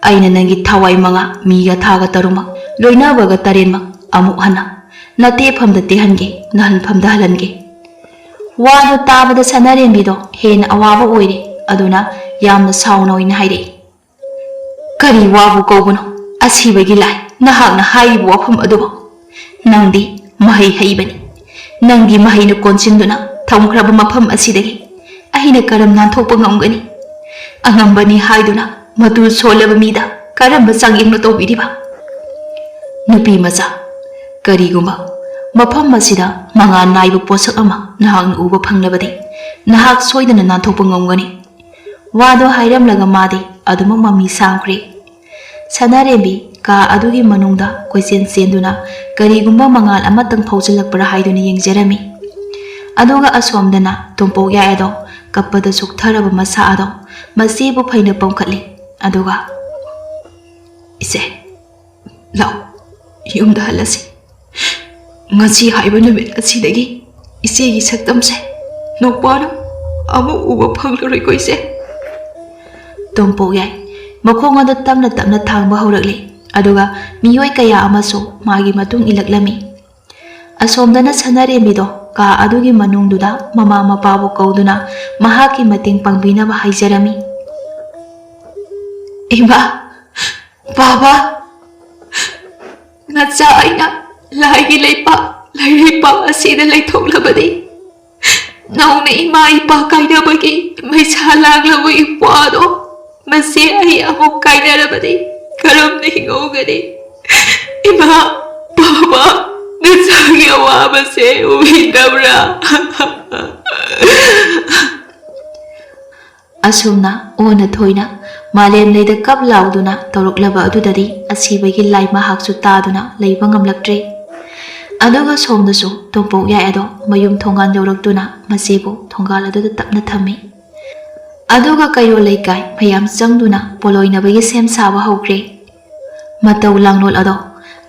ꯑꯩꯅ ꯅꯪꯒꯤ ꯊꯋꯥꯏ ꯃꯉꯥ, ꯃꯤꯒ ꯊꯥꯒ ꯇꯔꯨꯛꯃꯛ, ꯂꯣꯏꯅꯕꯒ ꯇꯔꯦꯠꯃꯛ ꯑꯃꯨꯛ ꯍꯟꯅ ꯅꯇꯦꯐꯝꯗ ꯇꯦꯍꯟꯒꯦ, ꯅꯍꯟꯐꯝꯗ ꯍꯜꯍꯟꯒꯦ"꯫ ꯋꯥꯗꯨ ꯇꯥꯕꯗ ꯁꯅꯥꯔꯦꯝꯕꯤꯗꯣ ꯍꯦꯟꯅ ꯑꯋꯥꯕ ꯑꯣꯏꯔꯦ꯫ ꯑꯗꯨꯅ ꯌꯥꯝꯅ ꯁꯥꯎꯅ ꯑꯣꯏꯅ ꯍꯥꯏꯔꯛꯏ, "ꯀꯔꯤ ꯋꯥꯕꯨ ꯀꯧꯕꯅꯣ? ꯑꯁꯤꯕꯒꯤ ꯂꯥꯏ, ꯅꯍꯥꯛꯅ ꯍꯥꯏꯔꯤꯕ ꯋꯥꯐꯝ ꯑꯗꯨꯕꯨ? ꯅꯪꯗꯤ ꯃꯍꯩ ꯍꯩꯕꯅꯤ꯫ ꯅꯪꯒꯤ ꯃꯍꯩꯅ ꯀꯣꯟꯁꯤꯟꯗꯨꯅ ꯊꯝꯈ꯭ꯔꯕ ꯃꯐꯝ ꯑꯁꯤꯗꯒꯤ ꯑꯩꯅ ꯀꯔꯝ ꯅꯥꯟꯊꯣꯛꯄ ꯉꯝꯒꯅꯤ? ꯑꯉꯝꯕꯅꯤ ꯍꯥꯏꯗꯨꯅ ꯃꯇꯨ ꯁꯣꯜꯂꯕ ꯃꯤꯗ ꯀꯔꯝꯕ ꯆꯥꯡꯌꯦꯡꯅꯣ ꯇꯧꯕꯤꯔꯤꯕ? ꯅꯨꯄꯤ ꯃꯆꯥ, ꯀꯔꯤꯒꯨꯝꯕ ꯃꯐꯝ ꯑꯁꯤꯗ ꯃꯉꯥꯜ ꯅꯥꯏꯕ ꯄꯣꯠꯁꯛ ꯑꯃ ꯅꯍꯥꯛꯅ ꯎꯕ ꯐꯪꯂꯕꯗꯤ ꯅꯍꯥꯛ ꯁꯣꯏꯗꯅ ꯅꯥꯟꯊꯣꯛꯄ ꯉꯝꯒꯅꯤ"꯫ ꯋꯥꯗꯣ ꯍꯥꯏꯔꯝꯂꯒ ꯃꯥꯗꯤ ꯑꯗꯨꯃꯛ ꯃꯃꯤ ꯁꯥꯝꯈ꯭ꯔꯦ꯫ ꯁꯅꯥꯔꯦꯝꯕꯤ ꯀꯥ ꯑꯗꯨꯒꯤ ꯃꯅꯨꯡꯗ ꯀꯣꯏꯆꯦꯟ ꯆꯦꯟꯗꯨꯅ ꯀꯔꯤꯒꯨꯝꯕ ꯃꯉꯥꯜ ꯑꯃꯇꯪ ꯐꯥꯎꯖꯤꯜꯂꯛꯄ꯭ꯔꯥ ꯍꯥꯏꯗꯨꯅ ꯌꯦꯡꯖꯔꯝꯃꯤ꯫ ꯑꯗꯨꯒ ꯑꯁꯣꯝꯗꯅ ꯇꯣꯝꯄꯣꯛ ꯌꯥꯏ ꯑꯗꯣ ꯀꯞꯄꯗ ꯆꯣꯛꯊꯔꯕ ꯃꯁꯥ ꯑꯗꯣ ꯃꯆꯦꯕꯨ ꯐꯩꯅ ꯄꯝꯈꯠꯂꯤ꯫ ꯑꯗꯨꯒ, "ꯏꯆꯦ, ꯂꯥꯛꯑꯣ, ꯌꯨꯝꯗ ꯍꯜꯂꯁꯤ꯫ ꯉꯁꯤ ꯍꯥꯏꯕ ꯅꯨꯃꯤꯠ ꯑꯁꯤꯗꯒꯤ ꯏꯆꯦꯒꯤ ꯁꯛꯇꯝꯁꯦ ꯅꯣꯡꯄꯥꯅ ꯑꯃꯨꯛ ꯎꯕ ꯐꯪꯂꯔꯣꯏꯀꯣ, ꯏꯆꯦ?" ꯇꯣꯝꯄꯣꯛ ꯌꯥꯏ ꯃꯈꯣꯡ ꯑꯗꯨ ꯇꯞꯅ ꯇꯞꯅ ꯊꯥꯡꯕ ꯍꯧꯔꯛꯂꯤ꯫ ꯑꯗꯨꯒ ꯃꯤꯑꯣꯏ ꯀꯌꯥ ꯑꯃꯁꯨ ꯃꯥꯒꯤ ꯃꯇꯨꯡ ꯏꯜꯂꯛꯂꯝꯃꯤ꯫ ꯑꯁꯣꯝꯗꯅ ꯁꯅꯥꯔꯦꯝꯕꯤꯗꯣ ꯀꯥ ꯑꯗꯨꯒꯤ ꯃꯅꯨꯡꯗꯨꯗ ꯃꯃꯥ ꯃꯄꯥꯕꯨ ꯀꯧꯗꯨꯅ ꯃꯍꯥꯛꯀꯤ ꯃꯇꯦꯡ ꯄꯥꯡꯕꯤꯅꯕ ꯍꯥꯏꯖꯔꯝꯃꯤ꯫ "ꯏꯃꯥ, ꯕꯥꯕꯥ, ꯅꯆꯥ ꯑꯩꯅ ꯂꯥꯏꯒꯤ ꯂꯩꯄꯥꯛ ꯂꯩꯔꯩꯄꯥꯛ ꯑꯁꯤꯗ ꯂꯩꯊꯣꯛꯂꯕꯗꯤ, ꯅꯧꯅ ꯏꯃꯥ ꯏꯄꯥ ꯀꯥꯏꯅꯕꯒꯤ ꯃꯩꯁꯥ ꯂꯥꯡꯂꯕ ꯏꯄ꯭ꯋꯥꯗꯣ, ꯃꯁꯤ ꯑꯩ ꯑꯃꯨꯛ ꯀꯥꯏꯅꯔꯕꯗꯤ ꯀꯔꯝꯅ ꯍꯤꯡꯍꯧꯒꯅꯤ? ꯏꯃꯥ, ꯕꯥꯕꯥ, ꯅꯆꯥꯒꯤ ꯑꯋꯥꯕꯁꯦ ꯎꯕꯤꯗꯕ꯭ꯔꯥ?" ꯑꯁꯨꯝꯅ ꯑꯣꯟꯅ ꯊꯣꯏꯅ ꯃꯥꯂꯦꯝ ꯂꯩꯗ ꯀꯞ ꯂꯥꯎꯗꯨꯅ ꯇꯧꯔꯛꯂꯕ ꯑꯗꯨꯗꯗꯤ ꯑꯁꯤꯕꯒꯤ ꯂꯥꯏ ꯃꯍꯥꯛꯁꯨ ꯇꯥꯗꯨꯅ ꯂꯩꯕ ꯉꯝꯂꯛꯇ꯭ꯔꯦ꯫ ꯑꯗꯨꯒ ꯁꯣꯝꯗꯁꯨ ꯇꯣꯝꯄꯣꯛ ꯌꯥꯏ ꯑꯗꯣ ꯃꯌꯨꯝ ꯊꯣꯡꯒꯥꯟ ꯌꯧꯔꯛꯇꯨꯅ ꯃꯆꯦꯕꯨ ꯊꯣꯡꯒꯥꯜ ꯑꯗꯨꯗ ꯇꯞꯅ ꯊꯝꯃꯤ꯫ ꯑꯗꯨꯒ ꯀꯩꯔꯣꯜ ꯂꯩꯀꯥꯏ ꯃꯌꯥꯝ ꯆꯪꯗꯨꯅ ꯄꯣꯂꯣꯏꯅꯕꯒꯤ ꯁꯦꯝ ꯁꯥꯕ ꯍꯧꯈ꯭ꯔꯦ꯫ ꯃꯇꯧ ꯂꯥꯡꯂꯣꯜ ꯑꯗꯣ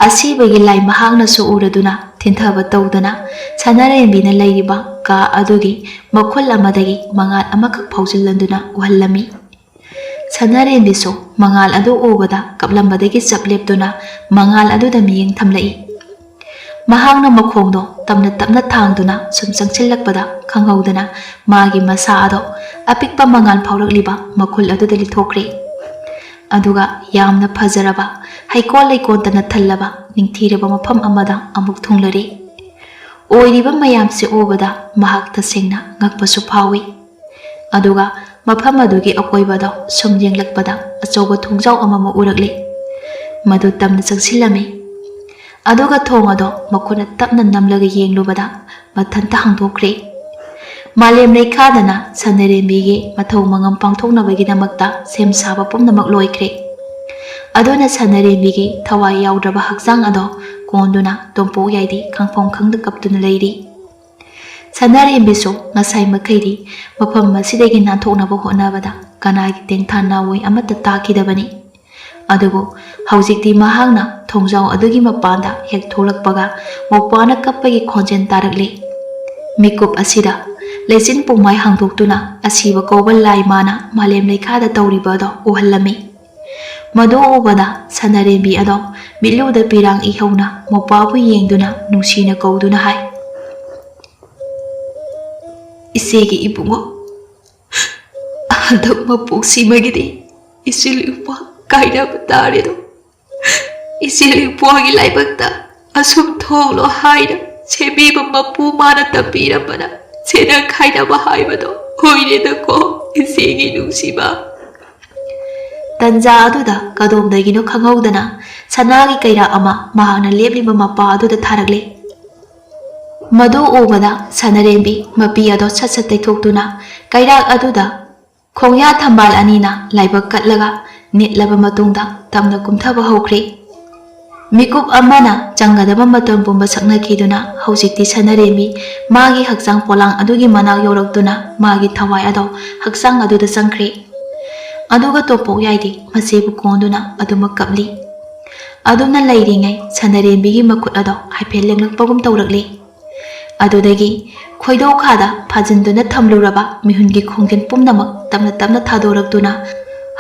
ꯑꯁꯤꯕꯒꯤ ꯂꯥꯏ ꯃꯍꯥꯛꯅꯁꯨ ꯎꯔꯗꯨꯅ ꯊꯤꯟꯊꯕ ꯇꯧꯗꯅ ꯁꯅꯥꯔꯦꯝꯕꯤꯅ ꯂꯩꯔꯤꯕ ꯀꯥ ꯑꯗꯨꯒꯤ ꯃꯈꯨꯜ ꯑꯃꯗꯒꯤ ꯃꯉꯥꯜ ꯑꯃꯈꯛ ꯐꯥꯎꯖꯤꯜꯍꯟꯗꯨꯅ ꯎꯍꯜꯂꯝꯃꯤ꯫ ꯁꯅꯥꯔꯦꯝꯕꯤꯁꯨ ꯃꯉꯥꯜ ꯑꯗꯨ ꯎꯕꯗ ꯀꯞꯂꯝꯕꯗꯒꯤ ꯆꯞ ꯂꯦꯞꯇꯨꯅ ꯃꯉꯥꯜ ꯑꯗꯨꯗ ꯃꯤꯠꯌꯦꯡ ꯊꯝꯂꯛꯏ꯫ ꯃꯍꯥꯛꯅ ꯃꯈꯣꯡꯗꯣ ꯇꯞꯅ ꯇꯞꯅ ꯊꯥꯡꯗꯨꯅ ꯁꯨꯝ ꯆꯪꯁꯤꯜꯂꯛꯄꯗ ꯈꯪꯍꯧꯗꯅ ꯃꯥꯒꯤ ꯃꯁꯥ ꯑꯗꯣ ꯑꯄꯤꯛꯄ ꯃꯉꯥꯜ ꯐꯥꯎꯔꯛꯂꯤꯕ ꯃꯈꯨꯜ ꯑꯗꯨꯗ ꯂꯤꯊꯣꯛꯈ꯭ꯔꯦ꯫ ꯑꯗꯨꯒ ꯌꯥꯝꯅ ꯐꯖꯔꯕ, ꯍꯩꯀꯣꯜ ꯂꯩꯀꯣꯜꯇꯅ ꯊꯜꯂꯕ ꯅꯤꯡꯊꯤꯔꯕ ꯃꯐꯝ ꯑꯃꯗ ꯑꯃꯨꯛ ꯊꯨꯡꯂꯔꯦ꯫ ꯑꯣꯏꯔꯤꯕ ꯃꯌꯥꯝꯁꯦ ꯎꯕꯗ ꯃꯍꯥꯛ ꯇꯁꯦꯡꯅ ꯉꯛꯄꯁꯨ ꯐꯥꯎꯏ꯫ ꯑꯗꯨꯒ ꯃꯐꯝ ꯑꯗꯨꯒꯤ ꯑꯀꯣꯏꯕꯗ ꯁꯨꯝ ꯌꯦꯡꯂꯛꯄꯗ ꯑꯆꯧꯕ ꯊꯣꯡꯖꯥꯎ ꯑꯃꯃꯨꯛ ꯎꯔꯛꯂꯤ꯫ ꯃꯗꯨ ꯇꯞꯅ ꯆꯪꯁꯤꯜꯂꯝꯃꯤ꯫ ꯑꯗꯨꯒ ꯊꯣꯡ ꯑꯗꯣ ꯃꯈꯨꯠꯅ ꯇꯞꯅ ꯅꯝꯂꯒ ꯌꯦꯡꯂꯨꯕꯗ ꯃꯊꯟꯇ ꯍꯥꯡꯗꯣꯛꯈ꯭ꯔꯦ꯫ ꯃꯥꯂꯦꯝ ꯂꯩꯈꯥꯗꯅ ꯁꯅꯥꯔꯦꯝꯕꯤꯒꯤ ꯃꯊꯧ ꯃꯉꯝ ꯄꯥꯡꯊꯣꯛꯅꯕꯒꯤꯗꯃꯛꯇ ꯁꯦꯝ ꯁꯥꯕ ꯄꯨꯝꯅꯃꯛ ꯂꯣꯏꯈ꯭ꯔꯦ꯫ ꯑꯗꯨꯅ ꯁꯅꯥꯔꯦꯝꯕꯤꯒꯤ ꯊꯋꯥꯏ ꯌꯥꯎꯗ꯭ꯔꯕ ꯍꯛꯆꯥꯡ ꯑꯗꯣ ꯀꯣꯟꯗꯨꯅ ꯇꯣꯝꯄꯣꯛ ꯌꯥꯏꯗꯤ ꯈꯪꯐꯝ ꯈꯪꯗ ꯀꯞꯇꯨꯅ ꯂꯩꯔꯤ꯫ ꯁꯅꯥꯔꯦꯝꯕꯤꯁꯨ ꯉꯁꯥꯏ ꯃꯈꯩꯗꯤ ꯃꯐꯝ ꯑꯁꯤꯗꯒꯤ ꯅꯥꯟꯊꯣꯛꯅꯕ ꯍꯣꯠꯅꯕꯗ ꯀꯅꯥꯒꯤ ꯇꯦꯡꯊꯥ ꯅꯥꯑꯣꯏ ꯑꯃꯠꯇ ꯇꯥꯈꯤꯗꯕꯅꯤ꯫ ꯑꯗꯨꯕꯨ ꯍꯧꯖꯤꯛꯇꯤ ꯃꯍꯥꯛꯅ ꯊꯣꯡꯖꯥꯎ ꯑꯗꯨꯒꯤ ꯃꯄꯥꯟꯗ ꯍꯦꯛ ꯊꯣꯛꯂꯛꯄꯒ ꯃꯧꯄ꯭ꯋꯥꯅ ꯀꯞꯄꯒꯤ ꯈꯣꯟꯖꯦꯜ ꯇꯥꯔꯛꯂꯤ꯫ ꯃꯤꯀꯨꯞ ꯑꯁꯤꯗ ꯂꯩꯆꯤꯟ ꯄꯨꯝꯃꯥꯏ ꯍꯥꯡꯗꯣꯛꯇꯨꯅ ꯑꯁꯤꯕ ꯀꯧꯕ ꯂꯥꯏ ꯃꯥꯅ ꯃꯥꯂꯦꯝ ꯂꯩꯈꯥꯗ ꯇꯧꯔꯤꯕ ꯑꯗꯣ ꯎꯍꯜꯂꯝꯃꯤ꯫ ꯃꯗꯨ ꯎꯕꯗ ꯁꯅꯥꯔꯦꯝꯕꯤ ꯑꯗꯣ ꯃꯤꯠꯂꯨꯗ ꯄꯤꯔꯥꯡ ꯏꯍꯧꯅ ꯃꯧꯄ꯭ꯋꯥꯕꯨ ꯌꯦꯡꯗꯨꯅ ꯅꯨꯡꯁꯤꯅ ꯀꯧꯗꯨꯅ ꯍꯥꯏ, "ꯏꯆꯦꯒꯤ ꯏꯕꯨꯡꯉꯣ, ꯍꯟꯗꯛ ꯃꯄꯣꯛꯁꯤꯃꯒꯤꯗꯤ ꯏꯆꯤꯜ ꯏꯄ꯭ꯋꯥ ꯀꯥꯏꯅꯕ ꯇꯥꯔꯦꯗꯣ꯫ ꯏꯆꯤꯜ ꯏꯄ꯭ꯋꯥꯒꯤ ꯂꯥꯏꯕꯛꯇ ꯑꯁꯨꯝ ꯊꯣꯛꯂꯣ ꯍꯥꯏꯅ ꯁꯦꯝꯕꯤꯕ ꯃꯄꯨ ꯃꯥꯅ ꯇꯝꯕꯤꯔꯝꯕꯅ ꯁꯦꯟꯅ ꯈꯥꯏꯅꯕ ꯍꯥꯏꯕꯗꯣ ꯑꯣꯏꯔꯦꯗꯀꯣ, ꯏꯆꯦꯒꯤ ꯅꯨꯡꯁꯤꯕ"꯫ ꯇꯟꯖꯥ ꯑꯗꯨꯗ ꯀꯗꯣꯝꯗꯒꯤꯅꯣ ꯈꯪꯍꯧꯗꯅ ꯁꯅꯥꯒꯤ ꯀꯩꯔꯥꯛ ꯑꯃ ꯃꯍꯥꯛꯅ ꯂꯦꯞꯂꯤꯕ ꯃꯄꯥ ꯑꯗꯨꯗ ꯊꯥꯔꯛꯂꯦ꯫ ꯃꯗꯨ ꯎꯕꯗ ꯁꯅꯥꯔꯦꯝꯕꯤ ꯃꯄꯤ ꯑꯗꯣ ꯁꯠ ꯁꯠ ꯇꯩꯊꯣꯛꯇꯨꯅ ꯀꯩꯔꯥꯛ ꯑꯗꯨꯗ ꯈꯣꯡꯌꯥ ꯊꯝꯕꯥꯜ ꯑꯅꯤꯅ ꯂꯥꯏꯕꯛ ꯀꯠꯂꯒ ꯅꯤꯠꯂꯕ ꯃꯇꯨꯡꯗ ꯇꯞꯅ ꯀꯨꯝꯊꯕ ꯍꯧꯈ꯭ꯔꯦ꯫ ꯃꯤꯀꯨꯞ ꯑꯃꯅ ꯆꯪꯒꯗꯕ ꯃꯇꯝ ꯄꯨꯝꯕ ꯁꯛꯅꯈꯤꯗꯨꯅ ꯍꯧꯖꯤꯛꯇꯤ ꯁꯅꯥꯔꯦꯝꯕꯤ ꯃꯥꯒꯤ ꯍꯛꯆꯥꯡ ꯄꯣꯂꯥꯡ ꯑꯗꯨꯒꯤ ꯃꯅꯥꯛ ꯌꯧꯔꯛꯇꯨꯅ ꯃꯥꯒꯤ ꯊꯋꯥꯏ ꯑꯗꯣ ꯍꯛꯆꯥꯡ ꯑꯗꯨꯗ ꯆꯪꯈ꯭ꯔꯦ꯫ ꯑꯗꯨꯒ ꯇꯣꯝꯄꯣꯛ ꯌꯥꯏꯗꯤ ꯃꯆꯦꯕꯨ ꯀꯣꯟꯗꯨꯅ ꯑꯗꯨꯃꯛ ꯀꯞꯂꯤ꯫ ꯑꯗꯨꯝꯅ ꯂꯩꯔꯤꯉꯩ ꯁꯅꯥꯔꯦꯝꯕꯤꯒꯤ ꯃꯈꯨꯠ ꯑꯗꯣ ꯍꯥꯏꯐꯦꯠ ꯂꯦꯡꯂꯛꯄꯒꯨꯝ ꯇꯧꯔꯛꯂꯤ꯫ ꯑꯗꯨꯗꯒꯤ ꯈꯣꯏꯗꯧ ꯈꯥꯗ ꯐꯥꯖꯤꯟꯗꯨꯅ ꯊꯝꯂꯨꯔꯕ ꯃꯤꯍꯨꯟꯒꯤ ꯈꯣꯡꯖꯦꯜ ꯄꯨꯝꯅꯃꯛ ꯇꯞꯅ ꯇꯞꯅ ꯊꯥꯗꯣꯔꯛꯇꯨꯅ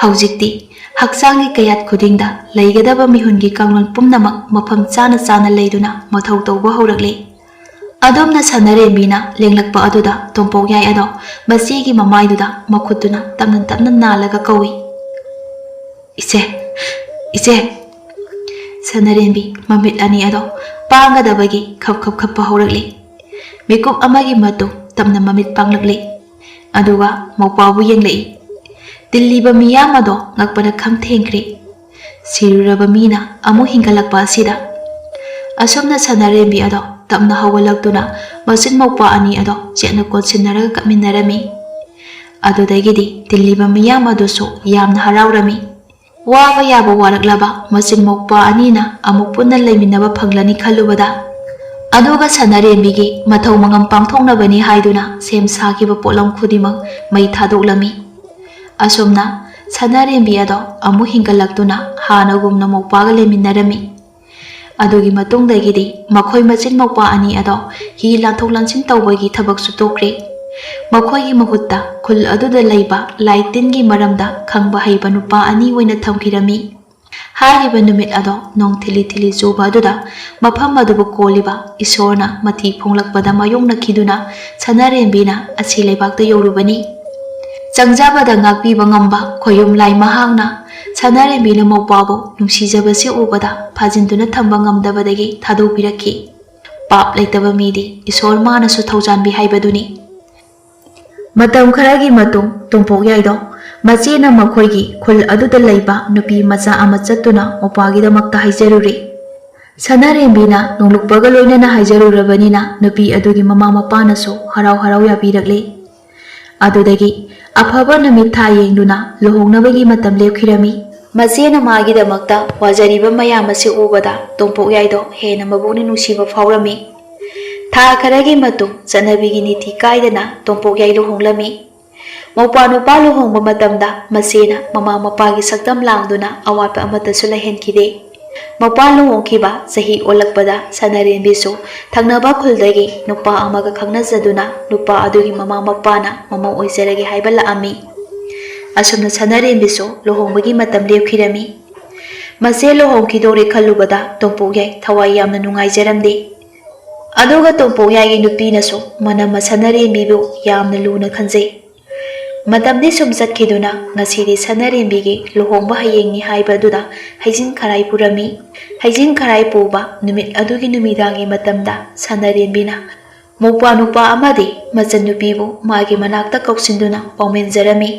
ꯍꯧꯖꯤꯛꯇꯤ ꯍꯛꯆꯥꯡꯒꯤ ꯀꯌꯥꯠ ꯈꯨꯗꯤꯡꯗ ꯂꯩꯒꯗꯕ ꯃꯤꯍꯨꯟꯒꯤ ꯀꯥꯡꯂꯣꯟ ꯄꯨꯝꯅꯃꯛ ꯃꯐꯝ ꯆꯥꯅ ꯆꯥꯅ ꯂꯩꯗꯨꯅ ꯃꯊꯧ ꯇꯧꯕ ꯍꯧꯔꯛꯂꯦ꯫ ꯑꯗꯣꯝꯅ ꯁꯅꯥꯔꯦꯝꯕꯤꯅ ꯂꯦꯡꯂꯛꯄ ꯑꯗꯨꯗ ꯇꯣꯝꯄꯣꯛ ꯌꯥꯏ ꯑꯗꯣ ꯃꯆꯦꯒꯤ ꯃꯃꯥꯏꯗꯨꯗ ꯃꯈꯨꯠꯇꯨꯅ ꯇꯞꯅ ꯇꯞꯅ ꯅꯥꯜꯂꯒ ꯀꯧꯏ, "ꯏꯆꯦ, ꯏꯆꯦ!" ꯁꯅꯥꯔꯦꯝꯕꯤ ꯃꯃꯤꯠ ꯑꯅꯤ ꯑꯗꯣ ꯄꯥꯡꯒꯗꯕꯒꯤ ꯈꯞ ꯈꯞ ꯈꯞꯄ ꯍꯧꯔꯛꯂꯤ꯫ ꯃꯤꯀꯨꯞ ꯑꯃꯒꯤ ꯃꯇꯨꯡ ꯇꯞꯅ ꯃꯃꯤꯠ ꯄꯥꯡꯂꯛꯂꯤ꯫ ꯑꯗꯨꯒ ꯃꯧꯄꯥꯕꯨ ꯌꯦꯡꯂꯛꯏ꯫ ꯇꯤꯜꯂꯤꯕ ꯃꯤꯌꯥꯝ ꯑꯗꯣ ꯉꯛꯄꯅ ꯈꯝ ꯊꯦꯡꯈ꯭ꯔꯦ꯫ ꯁꯤꯔꯨꯔꯕ ꯃꯤꯅ ꯑꯃꯨꯛ ꯍꯤꯡꯒꯠꯂꯛꯄ ꯑꯁꯤꯗ꯫ ꯑꯁꯨꯝꯅ ꯁꯅꯥꯔꯦꯝꯕꯤ ꯑꯗꯣ ꯇꯞꯅ ꯍꯧꯒꯠꯂꯛꯇꯨꯅ ꯃꯆꯤꯟ ꯃꯧꯄ꯭ꯋꯥ ꯑꯅꯤ ꯑꯗꯣ ꯆꯦꯠꯅ ꯀꯣꯟꯁꯤꯟꯅꯔꯒ ꯀꯞꯃꯤꯟꯅꯔꯝꯃꯤ꯫ ꯑꯗꯨꯗꯒꯤꯗꯤ ꯇꯤꯜꯂꯤꯕ ꯃꯤꯌꯥꯝ ꯑꯗꯨꯁꯨ ꯌꯥꯝꯅ ꯍꯔꯥꯎꯔꯝꯃꯤ꯫ ꯋꯥꯕ ꯌꯥꯕ ꯋꯥꯔꯛꯂꯕ ꯃꯆꯤꯟ ꯃꯧꯄ꯭ꯋꯥ ꯑꯅꯤꯅ ꯑꯃꯨꯛ ꯄꯨꯟꯅ ꯂꯩꯃꯤꯟꯅꯕ ꯐꯪꯂꯅꯤ ꯈꯜꯂꯨꯕꯗ ꯑꯗꯨꯒ ꯁꯅꯥꯔꯦꯝꯕꯤꯒꯤ ꯃꯊꯧ ꯃꯉꯝ ꯄꯥꯡꯊꯣꯛꯅꯕꯅꯤ ꯍꯥꯏꯗꯨꯅ ꯁꯦꯝ ꯁꯥꯈꯤꯕ ꯄꯣꯠꯂꯝ ꯈꯨꯗꯤꯡꯃꯛ ꯃꯩ ꯊꯥꯗꯣꯛꯂꯝꯃꯤ꯫ ꯑꯁꯨꯝꯅ ꯁꯅꯥꯔꯦꯝꯕꯤ ꯑꯗꯣ ꯑꯃꯨꯛ ꯍꯤꯡꯒꯠꯂꯛꯇꯨꯅ ꯍꯥꯟꯅꯒꯨꯝꯅ ꯃꯧꯄꯥꯒ ꯂꯩꯃꯤꯟꯅꯔꯝꯃꯤ꯫ ꯑꯗꯨꯒꯤ ꯃꯇꯨꯡꯗꯒꯤꯗꯤ ꯃꯈꯣꯏ ꯃꯆꯤꯟ ꯃꯧꯄꯥ ꯑꯅꯤ ꯑꯗꯣ ꯍꯤ ꯂꯥꯟꯊꯣꯛ ꯂꯥꯟꯁꯤꯟ ꯇꯧꯕꯒꯤ ꯊꯕꯛꯁꯨ ꯇꯣꯛꯈ꯭ꯔꯦ꯫ ꯃꯈꯣꯏꯒꯤ ꯃꯍꯨꯠꯇ ꯈꯨꯜ ꯑꯗꯨꯗ ꯂꯩꯕ ꯂꯥꯏ ꯇꯤꯟꯒꯤ ꯃꯔꯝꯗ ꯈꯪꯕ ꯍꯩꯕ ꯅꯨꯄꯥ ꯑꯅꯤ ꯑꯣꯏꯅ ꯊꯝꯈꯤꯔꯝꯃꯤ꯫ ꯍꯥꯏꯔꯤꯕ ꯅꯨꯃꯤꯠ ꯑꯗꯣ ꯅꯣꯡ ꯊꯤꯂꯤ ꯊꯤꯂꯤ ꯆꯨꯕ ꯑꯗꯨꯗ ꯃꯐꯝ ꯑꯗꯨꯕꯨ ꯀꯣꯜꯂꯤꯕ ꯏꯁꯣꯔꯅ ꯃꯊꯤ ꯐꯣꯡꯂꯛꯄꯗ ꯃꯥꯌꯣꯛꯅꯈꯤꯗꯨꯅ ꯁꯅꯥꯔꯦꯝꯕꯤꯅ ꯑꯁꯤ ꯂꯩꯕꯥꯛꯇ ꯌꯧꯔꯨꯕꯅꯤ꯫ ꯆꯪꯖꯕꯗ ꯉꯥꯛꯄꯤꯕ ꯉꯝꯕ ꯈꯣꯌꯨꯝ ꯂꯥꯏ ꯃꯍꯥꯛꯅ ꯁꯅꯥꯔꯦꯝꯕꯤꯅ ꯃꯧꯄꯥꯕꯨ ꯅꯨꯡꯁꯤꯖꯕꯁꯤ ꯎꯕꯗ ꯐꯥꯖꯤꯟꯗꯨꯅ ꯊꯝꯕ ꯉꯝꯗꯕꯗꯒꯤ ꯊꯥꯗꯣꯛꯄꯤꯔꯛꯈꯤ꯫ ꯄꯥꯞ ꯂꯩꯇꯕ ꯃꯤꯗꯤ ꯏꯁꯣꯔ ꯃꯥꯅꯁꯨ ꯊꯧꯖꯥꯟꯕꯤ ꯍꯥꯏꯕꯗꯨꯅꯤ꯫ ꯃꯇꯝ ꯈꯔꯒꯤ ꯃꯇꯨꯡ ꯇꯣꯝꯄꯣꯛ ꯌꯥꯏꯗꯣ ꯃꯆꯦꯅ ꯃꯈꯣꯏꯒꯤ ꯈꯨꯜ ꯑꯗꯨꯗ ꯂꯩꯕ ꯅꯨꯄꯤ ꯃꯆꯥ ꯑꯃ ꯆꯠꯇꯨꯅ ꯃꯧꯄꯥꯒꯤꯗꯃꯛꯇ ꯍꯥꯏꯖꯔꯨꯔꯦ꯫ ꯁꯅꯥꯔꯦꯝꯕꯤꯅ ꯅꯣꯡꯂꯨꯛꯄꯒ ꯂꯣꯏꯅꯅ ꯍꯥꯏꯖꯔꯨꯔꯕꯅꯤꯅ ꯅꯨꯄꯤ ꯑꯗꯨꯒꯤ ꯃꯃꯥ ꯃꯄꯥꯅꯁꯨ ꯍꯔꯥꯎ ꯍꯔꯥꯎ ꯌꯥꯕꯤꯔꯛꯂꯦ꯫ ꯑꯗꯨꯗꯒꯤ ꯑꯐꯕ ꯅꯨꯃꯤꯠ ꯊꯥ ꯌꯦꯡꯗꯨꯅ ꯂꯨꯍꯣꯡꯅꯕꯒꯤ ꯃꯇꯝ ꯂꯦꯞꯈꯤꯔꯝꯃꯤ꯫ ꯃꯆꯦꯅ ꯃꯥꯒꯤꯗꯃꯛꯇ ꯋꯥꯖꯔꯤꯕ ꯃꯌꯥꯝ ꯑꯁꯤ ꯎꯕꯗ ꯇꯣꯝꯄꯣꯛ ꯌꯥꯏꯗꯣ ꯍꯦꯟꯅ ꯃꯕꯨꯛꯅꯤꯡ ꯅꯨꯡꯁꯤꯕ ꯐꯥꯎꯔꯝꯃꯤ꯫ ꯊꯥ ꯈꯔꯒꯤ ꯃꯇꯨꯡ ꯆꯠꯅꯕꯤꯒꯤ ꯅꯤꯇꯤ ꯀꯥꯏꯗꯅ ꯇꯣꯝꯄꯣꯛ ꯌꯥꯏ ꯂꯨꯍꯣꯡꯂꯝꯃꯤ꯫ ꯃꯧꯄ꯭ꯋꯥ ꯅꯨꯄꯥ ꯂꯨꯍꯣꯡꯕ ꯃꯇꯝꯗ ꯃꯆꯦꯅ ꯃꯃꯥ ꯃꯄꯥꯒꯤ ꯁꯛꯇꯝ ꯂꯥꯡꯗꯨꯅ ꯑꯋꯥꯠꯄ ꯑꯃꯠꯇꯁꯨ ꯂꯩꯍꯟꯈꯤꯗꯦ꯫ ꯃꯧꯄ꯭ꯋꯥ ꯂꯨꯍꯣꯡꯈꯤꯕ ꯆꯍꯤ ꯑꯣꯜꯂꯛꯄꯗ ꯁꯅꯥꯔꯦꯝꯕꯤꯁꯨ ꯊꯪꯅꯕ ꯈꯨꯜꯗꯒꯤ ꯅꯨꯄꯥ ꯑꯃꯒ ꯈꯪꯅꯖꯗꯨꯅ ꯅꯨꯄꯥ ꯑꯗꯨꯒꯤ ꯃꯃꯥ ꯃꯄꯥꯅ ꯃꯃꯧ ꯑꯣꯏꯖꯔꯒꯦ ꯍꯥꯏꯕ ꯂꯥꯛꯑꯝꯃꯤ꯫ ꯑꯁꯨꯝꯅ ꯁꯅꯥꯔꯦꯝꯕꯤꯁꯨ ꯂꯨꯍꯣꯡꯕꯒꯤ ꯃꯇꯝ ꯂꯦꯞꯈꯤꯔꯝꯃꯤ꯫ ꯃꯆꯦ ꯂꯨꯍꯣꯡꯈꯤꯗꯧꯔꯦ ꯈꯜꯂꯨꯕꯗ ꯇꯣꯝꯄꯣꯛ ꯌꯥꯏ ꯊꯋꯥꯏ ꯌꯥꯝꯅ ꯅꯨꯡꯉꯥꯏꯖꯔꯝꯗꯦ꯫ ꯑꯗꯨꯒ ꯇꯣꯝꯄꯣꯛ ꯌꯥꯏꯒꯤ ꯅꯨꯄꯤꯅꯁꯨ ꯃꯅꯝꯃ ꯁꯅꯥꯔꯦꯝꯕꯤꯕꯨ ꯌꯥꯝꯅ ꯂꯨꯅ ꯈꯟꯖꯩ꯫ ꯃꯇꯝꯗꯤ ꯁꯨꯝ ꯆꯠꯈꯤꯗꯨꯅ ꯉꯁꯤꯗꯤ ꯁꯅꯥꯔꯦꯝꯕꯤꯒꯤ ꯂꯨꯍꯣꯡꯕ ꯍꯌꯦꯡꯅꯤ ꯍꯥꯏꯕ ꯑꯗꯨꯗ ꯍꯩꯖꯤꯡ ꯈꯔꯥꯏ ꯄꯨꯔꯝꯃꯤ꯫ ꯍꯩꯖꯤꯡ ꯈꯔꯥꯏ ꯄꯨꯕ ꯅꯨꯃꯤꯠ ꯑꯗꯨꯒꯤ ꯅꯨꯃꯤꯗꯥꯡꯒꯤ ꯃꯇꯝꯗ ꯁꯅꯥꯔꯦꯝꯕꯤꯅ ꯃꯧꯄ꯭ꯋꯥ ꯅꯨꯄꯥ ꯑꯃꯗꯤ ꯃꯆꯟꯅꯨꯄꯤꯕꯨ ꯃꯥꯒꯤ ꯃꯅꯥꯛꯇ ꯀꯧꯁꯤꯟꯗꯨꯅ ꯄꯥꯎꯃꯤꯟꯖꯔꯝꯃꯤ꯫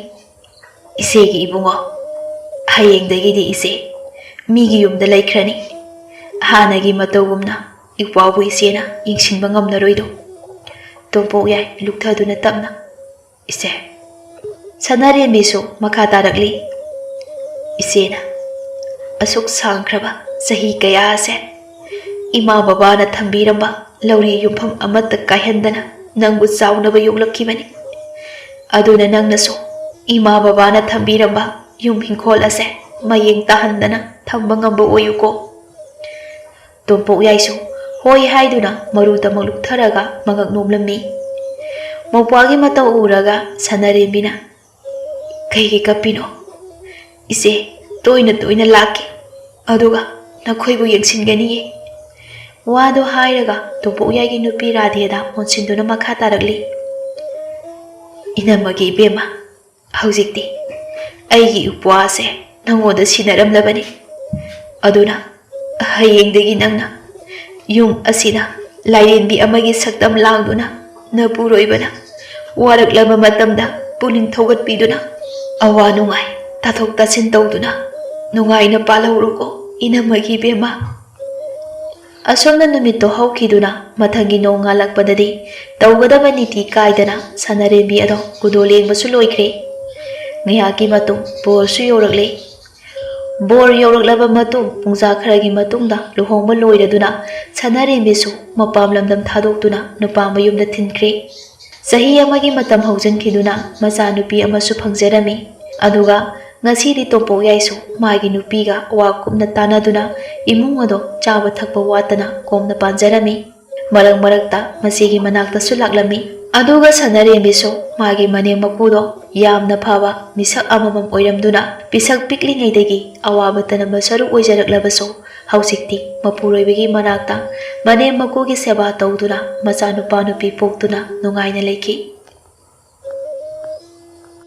"ꯏꯆꯦꯒꯤ ꯏꯕꯨꯡꯉꯣ, ꯍꯌꯦꯡꯗꯒꯤꯗꯤ ꯏꯆꯦ ꯃꯤꯒꯤ ꯌꯨꯝꯗ ꯂꯩꯈ꯭ꯔꯅꯤ꯫ ꯍꯥꯟꯅꯒꯤ ꯃꯇꯧꯒꯨꯝꯅ ꯏꯄ꯭ꯋꯥꯕꯨ ꯏꯆꯦꯅ ꯌꯦꯡꯁꯤꯟꯕ ꯉꯝꯂꯔꯣꯏꯗꯣ꯫" ꯇꯣꯝꯄꯣꯛ ꯌꯥꯏ ꯂꯨꯛꯊꯗꯨꯅ ꯇꯞꯅ, "ꯏꯆꯦ꯫" ꯁꯅꯥꯔꯦꯝꯕꯤꯁꯨ ꯃꯈꯥ ꯇꯥꯔꯛꯂꯤ, "ꯏꯆꯦꯅ ꯑꯁꯨꯛ ꯁꯥꯡꯈ꯭ꯔꯕ ꯆꯍꯤ ꯀꯌꯥ ꯑꯁꯦ ꯏꯃꯥ ꯕꯕꯥꯅ ꯊꯝꯕꯤꯔꯝꯕ ꯂꯧꯔꯤ ꯌꯨꯝꯐꯝ ꯑꯃꯠꯇ ꯀꯥꯏꯍꯟꯗꯅ ꯅꯪꯕꯨ ꯆꯥꯎꯅꯕ ꯌꯣꯛꯂꯛꯈꯤꯕꯅꯤ꯫ ꯑꯗꯨꯅ ꯅꯪꯅꯁꯨ ꯏꯃꯥ ꯕꯕꯥꯅ ꯊꯝꯕꯤꯔꯝꯕ ꯌꯨꯝ ꯍꯤꯡꯈꯣꯜ ꯑꯁꯦ ꯃꯌꯦꯡ ꯇꯥꯍꯟꯗꯅ ꯊꯝꯕ ꯉꯝꯕ ꯑꯣꯏꯌꯨꯀꯣ꯫ ꯇꯣꯝꯄꯣꯛ ꯌꯥꯏꯁꯨ ꯍꯣꯏ ꯍꯥꯏꯗꯨꯅ ꯃꯔꯨ ꯇꯃꯛ ꯂꯨꯞꯊꯔꯒ ꯃꯉꯛ ꯅꯣꯝꯂꯝꯃꯤ꯫ ꯃꯧꯄ꯭ꯋꯥꯒꯤ ꯃꯇꯧ ꯎꯔꯒ ꯁꯅꯥꯔꯦꯝꯕꯤꯅ, "ꯀꯩꯒꯤ ꯀꯞꯄꯤꯅꯣ? ꯏꯆꯦ ꯇꯣꯏꯅ ꯇꯣꯏꯅ ꯂꯥꯛꯀꯦ, ꯑꯗꯨꯒ ꯅꯈꯣꯏꯕꯨ ꯌꯦꯡꯁꯤꯟꯒꯅꯤꯌꯦ"꯫ ꯋꯥꯗꯣ ꯍꯥꯏꯔꯒ ꯇꯣꯝꯄꯣꯛ ꯌꯥꯏꯒꯤ ꯅꯨꯄꯤ ꯔꯥꯙꯦꯗ ꯑꯣꯟꯁꯤꯟꯗꯨꯅ ꯃꯈꯥ ꯇꯥꯔꯛꯂꯤ, "ꯏꯅꯝꯃꯒꯤ ꯏꯕꯦꯝꯃ, ꯍꯧꯖꯤꯛꯇꯤ ꯑꯩꯒꯤ ꯏꯄ꯭ꯋꯥꯁꯦ ꯅꯪꯉꯣꯟꯗ ꯁꯤꯟꯅꯔꯝꯂꯕꯅꯤ꯫ ꯑꯗꯨꯅ ꯍꯌꯦꯡꯗꯒꯤ ꯅꯪꯅ ꯌꯨꯝ ꯑꯁꯤꯗ ꯂꯥꯏꯔꯦꯝꯕꯤ ꯑꯃꯒꯤ ꯁꯛꯇꯝ ꯂꯥꯡꯗꯨꯅ ꯅꯄꯨꯔꯣꯏꯕꯅ ꯋꯥꯔꯛꯂꯕ ꯃꯇꯝꯗ ꯄꯨꯛꯅꯤꯡ ꯊꯧꯒꯠꯄꯤꯗꯨꯅ ꯑꯋꯥ ꯅꯨꯡꯉꯥꯏ ꯇꯥꯊꯣꯛ ꯇꯥꯁꯤꯟ ꯇꯧꯗꯨꯅ ꯅꯨꯡꯉꯥꯏꯅ ꯄꯥꯜꯍꯧꯔꯣꯀꯣ ꯏꯅꯝꯃꯒꯤ ꯏꯕꯦꯝꯃ"꯫ ꯑꯁꯨꯝꯅ ꯅꯨꯃꯤꯠꯇꯣ ꯍꯧꯈꯤꯗꯨꯅ ꯃꯊꯪꯒꯤ ꯅꯣꯡ ꯉꯥꯜꯂꯛꯄꯗꯗꯤ ꯇꯧꯒꯗꯕ ꯅꯤꯇꯤ ꯀꯥꯏꯗꯅ ꯁꯅꯥꯔꯦꯝꯕꯤ ꯑꯗꯣ ꯀꯨꯗꯣ ꯂꯦꯡꯕꯁꯨ ꯂꯣꯏꯈ꯭ꯔꯦ꯫ ꯉꯥꯏꯍꯥꯛꯀꯤ ꯃꯇꯨꯡ ꯕꯣꯔꯁꯨ ꯌꯧꯔꯛꯂꯦ꯫ ꯕꯣꯔ ꯌꯧꯔꯛꯂꯕ ꯃꯇꯨꯡ ꯄꯨꯡꯖꯥ ꯈꯔꯒꯤ ꯃꯇꯨꯡꯗ ꯂꯨꯍꯣꯡꯕ ꯂꯣꯏꯔꯗꯨꯅ ꯁꯅꯥꯔꯦꯝꯕꯤꯁꯨ ꯃꯄꯥꯝ ꯂꯝꯗꯝ ꯊꯥꯗꯣꯛꯇꯨꯅ ꯅꯨꯄꯥ ꯃꯌꯨꯝꯗ ꯊꯤꯟꯈ꯭ꯔꯦ꯫ ꯆꯍꯤ ꯑꯃꯒꯤ ꯃꯇꯝ ꯍꯧꯖꯤꯟꯈꯤꯗꯨꯅ ꯃꯆꯥꯅꯨꯄꯤ ꯑꯃꯁꯨ ꯐꯪꯖꯔꯝꯃꯤ꯫ ꯑꯗꯨꯒ ꯉꯁꯤꯗꯤ ꯇꯣꯝꯄꯣꯛ ꯌꯥꯏꯁꯨ ꯃꯥꯒꯤ ꯅꯨꯄꯤꯒ ꯋꯥ ꯀꯨꯞꯅ ꯇꯥꯟꯅꯗꯨꯅ ꯏꯃꯨꯡ ꯑꯗꯣ ꯆꯥꯕ ꯊꯛꯄ ꯋꯥꯠꯇꯅ ꯀꯣꯝꯅ ꯄꯥꯟꯖꯔꯝꯃꯤ꯫ ꯃꯔꯛ ꯃꯔꯛꯇ ꯃꯆꯦꯒꯤ ꯃꯅꯥꯛꯇꯁꯨ ꯂꯥꯛꯂꯝꯃꯤ꯫ ꯑꯗꯨꯒ ꯁꯅꯥꯔꯦꯝꯕꯤꯁꯨ ꯃꯥꯒꯤ ꯃꯅꯦꯝ ꯃꯀꯨꯗꯣ ꯌꯥꯝꯅ ꯐꯕ ꯃꯤꯁꯛ ꯑꯃꯃꯝ ꯑꯣꯏꯔꯝꯗꯨꯅ ꯄꯤꯁꯛ ꯄꯤꯛꯂꯤꯉꯩꯗꯒꯤ ꯑꯋꯥꯕ ꯇꯅꯝꯕ ꯁꯔꯨꯛ ꯑꯣꯏꯖꯔꯛꯂꯕꯁꯨ ꯍꯧꯖꯤꯛꯇꯤ ꯃꯄꯨꯔꯣꯏꯕꯒꯤ ꯃꯅꯥꯛꯇ ꯃꯅꯦꯝ ꯃꯀꯨꯒꯤ ꯁꯦꯕꯥ ꯇꯧꯗꯨꯅ ꯃꯆꯥꯅꯨꯄꯥ ꯅꯨꯄꯤ ꯄꯣꯛꯇꯨꯅ ꯅꯨꯡꯉꯥꯏꯅ ꯂꯩꯈꯤ꯫